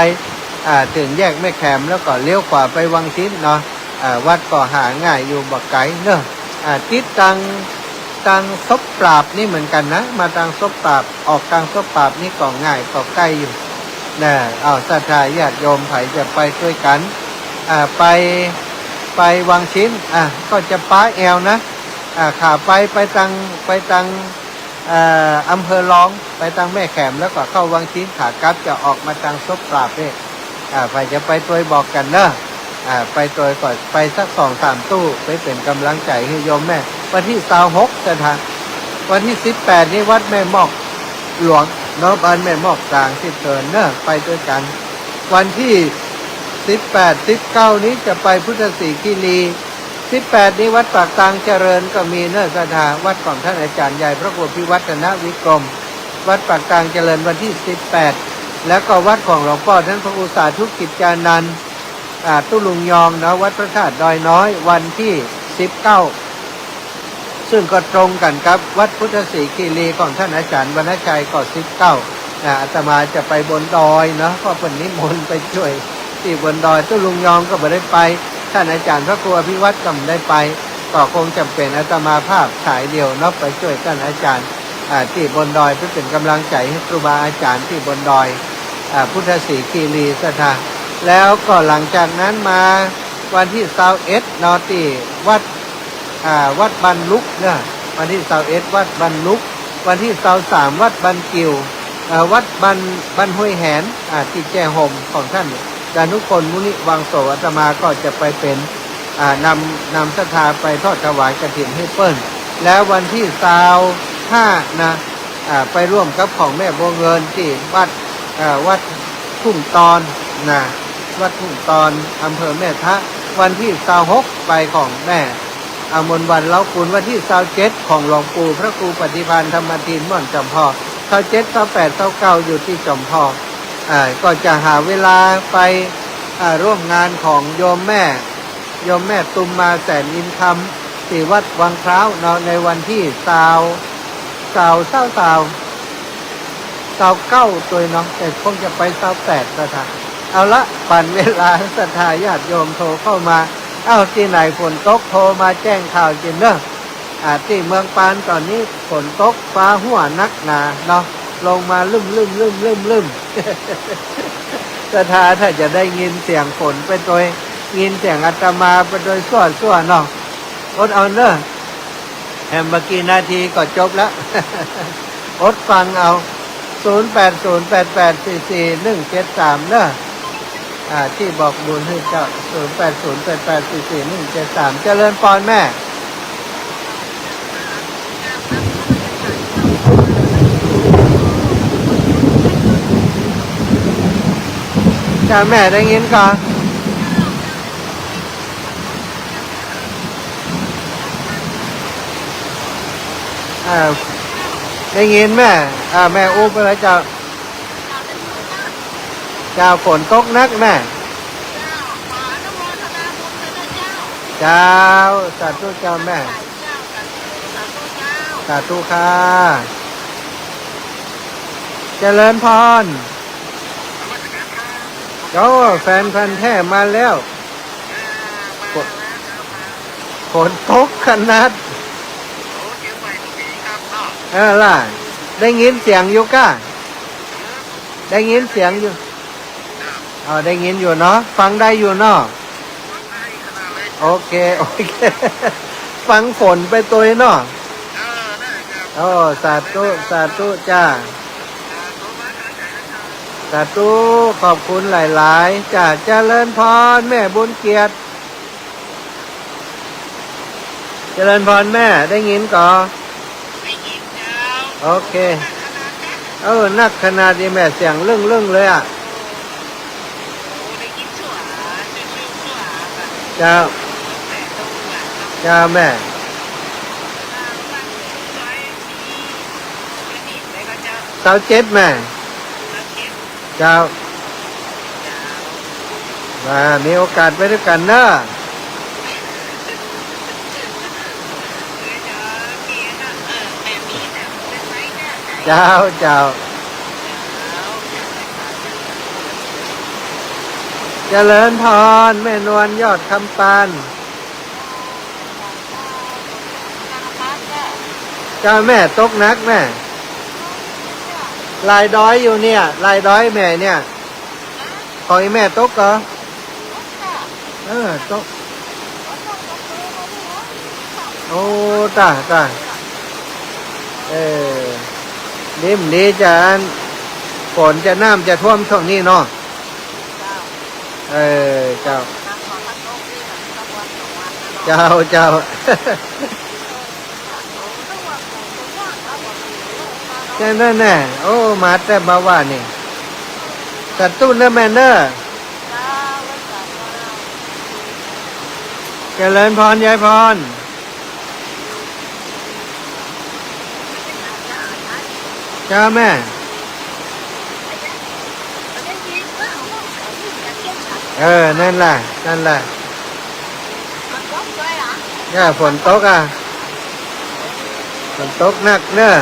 อ่า เถิงแยกแม่แขม แล้วก็เลี้ยวขวาไปวังชิ้นเนาะ อ่า วัดก็หาง่ายอยู่บ่ไก๋เนาะ อ่า ติดตัง ตังศพปราบนี่เหมือนกั๋นนะ มาตังศพปราบ ออกตังศพปราบนี่ก็ง่ายก็ใก้อยู่นะ อ้าว ศรัทธาญาติโยมใผจะไปตวยกั๋น อ่า ไป ไปวังชิ้น อ่า ก็จะป๊าแอวนะ อ่า ขาไป ไปตัง ไปตัง เอ่อ อำเภอรอง ไปตังแม่แขม แล้วก็เข้าวังชิ้น ขากลับจะออกมาตังศพปราบนี่ อ่า ใผจะไปตวยบอกกั๋นเนาะ อ่า ไปตวยก็ไปสักสองสามตู้ ไปเป๋นก๋ำลังใจ๋หื้อโยมแม่ วันตี้ซาวหกศรัทธา วันตี้สิบแปดนี่วัดแม่มอกหลวงเนาะ บ้านแม่มอกกลางตี้เถินเนาะ ไปตวยกั๋น วันตี้สิบแปด สิบเก้านี่จะไปพุทธสีคีรี สิบแปดนี่วัดปากตางเจริญก็มีเนาะศรัทธา วัดของต้านอาจ๋ารย์ใหญ่พระครูพิวัฒนวิกรม วัดปากตางเจริญวันตี้สิบแปด แล้วก็วัดของหลวงป้อต้านพระครูสาธุกิจจานันท์ อ่า ตุ๊ลุงยองเนาะ วัดพระธาตุดอยน้อย วันตี้สิบเก้า ซึ่งก็ตรงกั๋นกับวัดพุทธสีคีรีของต้านอาจ๋ารย์วรรณชัยก็สิบเก้า อ่า อาตมาจะไปบนดอยเนาะ เพราะเปิ้นนิมนต์ไปจ้วยตี้บนดอย ตุ๊ลุงยองก็บ่ได้ไป ต้านอาจ๋ารย์พระครูอภิวัฒน์ก็บ่ได้ไป ก็คงจ๋ำเป๋นอาตมาภาพสายเดียวเนาะ ไปจ้วยต้านอาจ๋ารย์ อ่า ตี้บนดอย เปื้อเป๋นก๋ำลังใจ๋หื้อครูบาอาจ๋ารย์ตี้บนดอย อ่า พุทธสีคีรีศรัทธา แล้วก็หลังจากนั้นมาวันตี้ซาวเอ็ดเนาะ ตี้วัด อ่า วัดบ้านลุกเนาะ วันตี้ซาวเอ็ดวัดบ้านลุก วันตี้ซาวสามวัดบ้านกิ่ว เอ่อ วัดบ้าน บ้านห้วยแหน อ่า ตี้แจ้ห่มของต้านดานุพลมุนิวังโส อาตมาก็จะไปเป๋น อ่า นำ นำศรัทธาไปทอดถวายกฐินหื้อเปิ้น แล้ววันตี้ซาวห้านะ อ่า ไปร่วมกับของแม่บัวเงินตี้วัด อ่า วัดทุ่งตอนนะ วัดทุ่งตอน อำเภอแม่ทะ วันตี้ซาวหกไปของแม่อมรวรรณ เล้ากุล วันตี้ซาวเจ็ดของหลวงปู่พระครูปฏิภาณธรรมทิน ม่อนจอมพอ ซาวเจ็ด ซาวแปด ซาวเก้า อยู่ตี้จอมพอ อ่า ก็จะหาเวลาไป อ่า ร่วมงานของโยมแม่ โยมแม่ตุมมา แสนอินคำ ตี้วัดวังพร้าวเนาะ ในวันตี้ซาว ซาว ซาว ซาว ซาวเก้าตวยเนาะ แต่คงจะไปซาวแปดก็ทัน เอาละ ปั๋นเวลาศรัทธาญาติโยมโทรเข้ามา เอ้า ตี้ไหนฝนตกโทรมาแจ้งข่าวเจียเน่อ อ่า ตี้เมืองปานต๋อนนี้ฝนตกฟ้าหั้วนักหนาเนาะ ลงมาลึ่มๆๆๆๆ ศรัทธาถ้าจะได้ยินเสียงฝนไปตวย ยินเสียงอาตมาไปตวยซั่วๆเนาะ อดเอาเน่อ แหมบ่กี่นาทีก็จบแล้ว อดฟังเอา ศูนย์แปดศูนย์แปดแปดสี่สี่หนึ่งเจ็ดสาม เน่อ อ่า ตี้บอกบุญหื้อเจ้า ศูนย์แปดศูนย์แปดแปดสี่สี่หนึ่งเจ็ดสาม เจริญพรแม่ เจ้าแม่ได้ยินก่อ อ่า ได้ยินแม่ อ่า แม่อู้ไปแล้วเจ้า เจ้า ฝนตกนักแม่ เจ้า สาธุเจ้าแม่ สาธุค่ะ เจริญพร โอ้ แฟนพันธุ์แท้มาแล้ว ฝน ฝนตกขนาด เออล่ะ ได้ยินเสียงอยู่ก้า ได้ยินเสียงอยู่ อ๋อ ได้ยินอยู่เนาะ ฟังได้อยู่เนาะ โอเค โอเค ฟังฝนไปตวยเนาะ โอ้ สาธุ สาธุจ้า สาธุ ขอบคุณหลายๆ จ้า เจริญพร แม่บุญเกียรติ เจริญพรแม่ ได้ยินก่อ ได้ยินเจ้า โอเค เออ นักขนาดนี้แม่ เสียงลึ่งๆเลยอะ โอ้ ได้ยินชั่ว ชั่วๆๆๆ เจ้า เจ้าแม่ ซาวเจ็ดแม่ เจ้า อ่า มีโอกาสไปตวยกั๋นเนาะ เจ้า เจ้า เจริญพร แม่นวลยอดคำปาน เจ้าแม่ ตกหนักแม่ ลายดอยอยู่เนี่ย ลายดอยแม่เนี่ย ของอีแม่ตกก่อ เออ ตก โอ้ ตาย ตาย เออ ดีบ่ดีจะ ฝนจะ น้ำจะท่วมช่วงนี้เนาะ เออ เจ้า เจ้า เจ้า แค่นั้นแหละ โอ้ มาแต่บ่าว่านี่ สาธุเน่อแม่เน่อ เจริญพร ยายพร เจ้าแม่ เออ นั่นแหละ นั่นแหละ เนี่ย ฝนตกอะ ฝนตกหนักเน่อ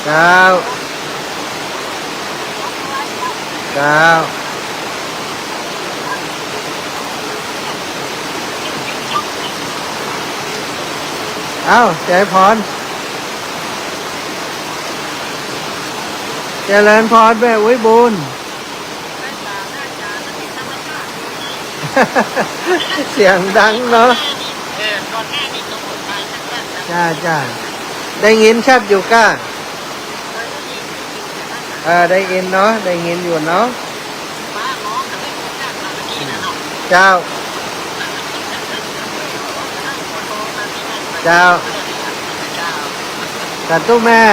เจ้า เจ้า เอ้า เจริญพร เจริญพร แม่อุ๊ยบุญ เสียงดังเนาะ จ้า จ้า ได้ยินชัดอยู่ก้า เออ ได้ยินเนาะ ได้ยินอยู่เนาะ เจ้า เจ้า สาธุแม่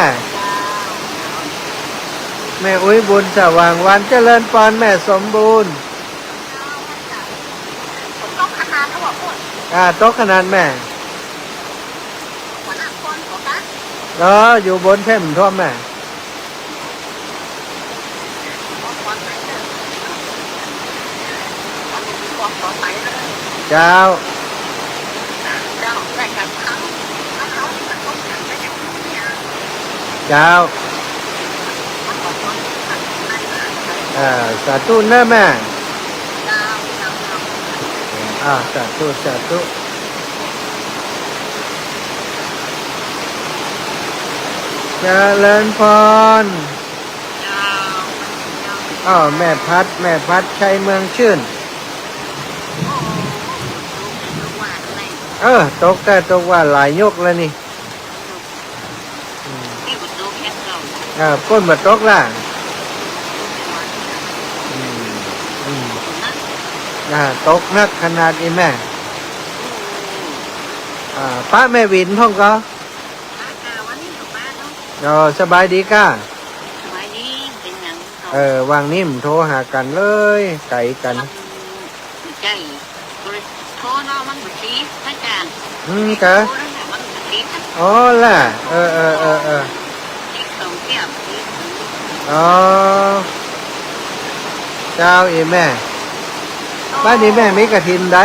แม่อุ๊ยบุญสว่างวัน เจริญพรแม่สมบูรณ์ อ่า ตกขนาดแม่ เออ อยู่บนเพ่นท่วมแม่ เจ้า เจ้า อ่า สาธุเน้อแม่ อ่า สาธุ สาธุ เจริญพร อ้าว แม่พัด แม่พัดชัยเมืองชื่น เออ ตกแต๊ตกว่าหลายยกแล้วนี่ อืม เออ ฝนบ่ตกละ อืม อืม อ่า ตกหนักขนาดนี้แม่ อ่า ปะแม่วินพ่องก่อ อ๋อ สบายดีก้า สบายดี เป๋นหยัง เออ วางนี้บ่โทรหากั๋นเลย ไก๋กั๋น ใจ้ โทรเนาะ มันบ่ติด อาจ๋ารย์ อืม กะ โทรนั่นแหละ มันบ่ติดอะ อ๋อล่ะ เออ เออ เออ เออ ติดสองเตี้ย ติด อ๋อ เจ้า อีแม่ บ้านนี้แม่มีกฐินใด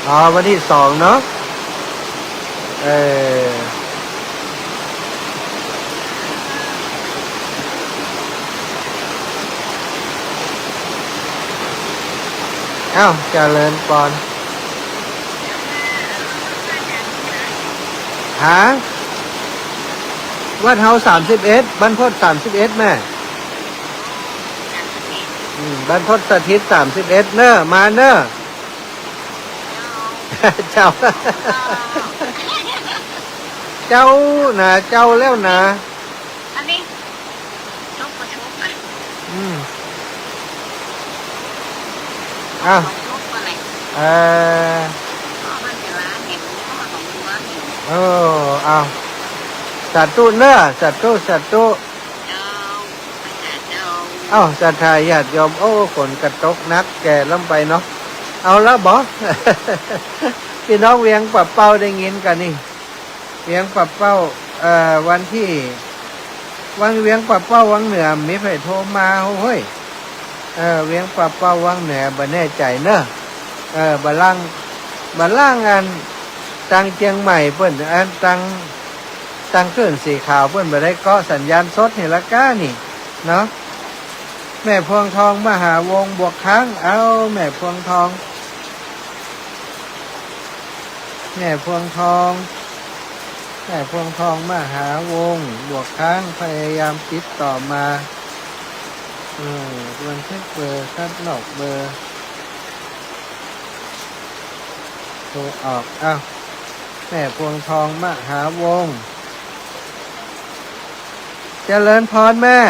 อ๋อ วันที่สองเนาะ เออ เอ้า เจริญพร ฮะ วัดเฮาสามสิบเอ็ด บรรพตสามสิบเอ็ดแม่ อืม บรรพตสถิตสามสิบเอ็ดเน้อ มาเน้อ เจ้า เจ้านะ เจ้าแล้วนะ อันนี้ จบก็จบอะ อืม อ้าว จบก็เลย เออ พ่อมันจะล้านเนี่ย มันก็มาของตัวนี่ เออ อ้าว สาธุเน้อ สาธุ สาธุ เจ้า พระเจ้า เอ้า ศรัทธาญาติโยม โอ้ ฝนก็ตกหนักแก่ล้ำไปเนาะ เอาละบ่ ปี้น้องเวียงป่าเป้าได้ยินกั๋นนี่ เวียงป่าเป้า เอ่อ วันตี้ วัง เวียงป่าเป้าวังเหนือ มีใผโทรมา โฮ้ย เออ เวียงป่าเป้าวังเหนือ บ่แน่ใจ๋เน้อ เออ บ่าล่าง บ่าล่างอัน ตางเจียงใหม่เปิ้น อันตาง ตางคลื่นสีขาวเปิ้นบ่ได้เกาะสัญญาณสดหื้อละก้านี่ เนาะ แม่พวงทอง มหาวงศ์ บวกค้าง เอ้า แม่พวงทอง แม่พวงทอง แม่พวงทอง มหาวงศ์ บวกค้าง พยายามติดต่อมา เออ บันทึกเบอร์ คัดลอกเบอร์ โทรออก อ้าว แม่พวงทอง มหาวงศ์ เจริญพรแม่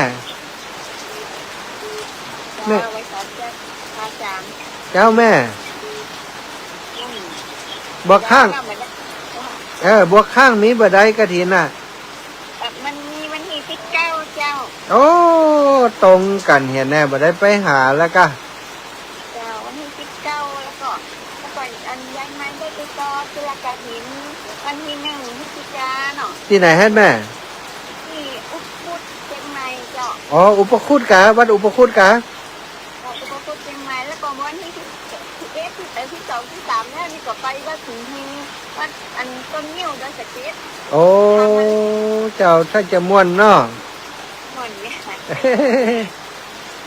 แม่ เจ้า ไว้สอนเจ้า พระอาจ๋ารย์ เจ้าแม่ อืม บวกค้าง เจ้า เออ บวกค้างมีบ่าใดกฐินน่ะ เอ่อ มันมีวันตี้สิบเก้าเจ้า โอ้ ตรงกั๋นเหียแน่ บ่าใดไปหาแล้วก้า เจ้า วันตี้สิบเก้า แล้วก็ แล้วก็อันยายไม้ได้ไปต่อธุระกฐิน วันตี้หนึ่งพฤศจิกาเนาะ ตี้ไหนฮะแม่ ตี้อุปคุตเจียงใหม่เจ้า อ๋อ อุปคุตกา วัดอุปคุตกา วัดอุปคุตเจียงใหม่ แล้วก็วันตี้สิบเอ็ด เอ่อ สิบสอง สิบสาม เนี่ย นี่ก็ไปวัดสิงห์ฮี วัดอันต้นงิ้วดอยสะเก็ด โอ้ เจ้า ถ้าจะม่วนเนาะ ม่วนเนี่ย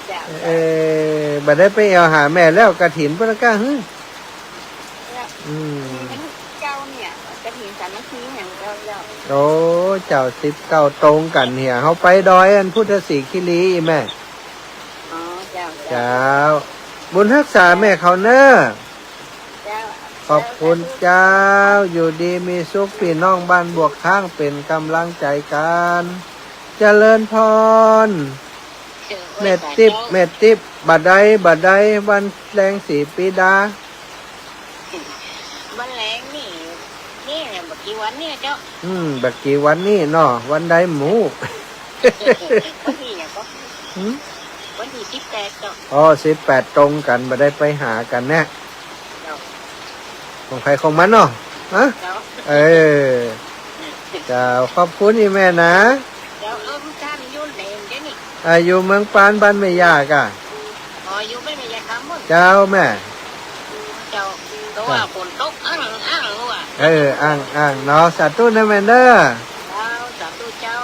เจ้า เออ บ่าใดไปแอ่วหาแม่แล้ว กฐินเปิ้นก้าหื้อ แล้ว อืม มีวันตี้เก้าเนี่ย กฐินสามัคคีเนี่ยเจ้า เจ้า โอ้ เจ้า สิบเก้าตรงกั๋นเหีย เฮาไปดอยอันพุทธสีคีรีแม่ อ๋อ เจ้า เจ้า เจ้า บุญฮักษาแม่เขาเน้อ เจ้า ขอบคุณเจ้า อยู่ดีมีสุข ปี้น้องบ้านบวกค้างเป๋นก๋ำลังใจ๋กั๋น เจริญพร เจ้า แม่ติ๊บ แม่ติ๊บ บ่าใด บ่าใด วันแรงสีปีดา วันแรงนี่ นี่แหละ บ่ากี่วันเนี่ยเจ้า อืม บ่ากี่วันนี่เนาะ วันใดหมู วันตี้หยังก่อ หืม วันตี้สิบแปดเจ้า อ๋อ สิบแปดตรงกั๋น บ่าใดไปหากั๋นแน่ เจ้า ของใผของมันเนาะ ฮะ เจ้า เออ เจ้า ขอบคุณอีแม่นะ เจ้า เออ ลูกจ้างอยู่ไหนเดี๋ยวนี้ อ่า อยู่เมืองปาน บ้านแม่ย่าก้า อ๋อ อยู่บ้านแม่ย่าคำบุญ เจ้าแม่ เจ้า แต่ว่าฝนตกอั้งอั้งว่ะ เออ อ้าง อ้างเนาะ สาธุนะแม่เน่อ เจ้า สาธุเจ้า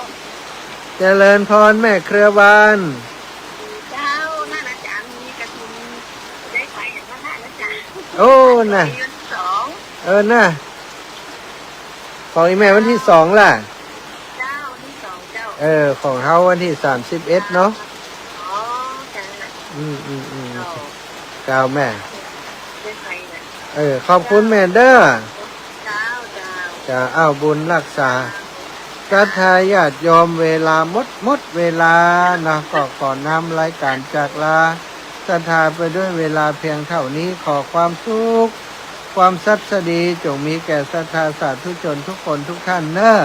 เจริญพรแม่เครือวัน เจ้า นั่นอาจ๋ารย์มีกระถิน ได้ไปอย่างนั้นนะจ๊ะ โอ้ น่ะ วันที่สอง เออ น่ะ ของอีแม่วันที่สองล่ะ เจ้า วันที่สองเจ้า เออ ของเฮาวันที่สามสิบเอ็ดเนาะ อ๋อ จ้ะ อืม อืม อืม เจ้า เจ้าแม่ ได้ไปนะ เออ ขอบคุณแม่เน่อ เจ้า เจ้า เจ้า อ้าว บุญรักษา ศรัทธาญาติโยม เวลาหมด หมดเวลานะ ก็ขอน้ำรายการจากลา ศรัทธาไปด้วยเวลาเพียงเท่านี้ ขอความสุข ความสัสดีจงมีแก่ศรัทธาสาธุชนทุกคนทุกท่านเน่อ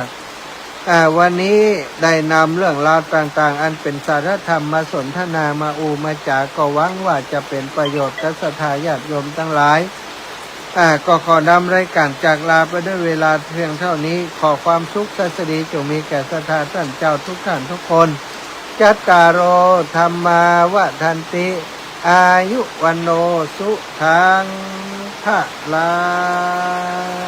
อ่า วันนี้ได้นำเรื่องราวต่างๆ อันเป๋นสาระธรรมมาสนทนามาอู้มาจ๋า ก็หวังว่าจะเป๋นประโยชน์กับศรัทธาญาติโยมตังหลาย อ่า ก็ขอนำรายการจากลาไปด้วยเวลาเพียงเท่านี้ ขอความสุขสัสดีจงมีแก่ศรัทธาท่านเจ้าทุกท่านทุกคน จัตตาโร ธัมมา วัฑฒันติ อายุ วัณโณ สุขัง พะลัง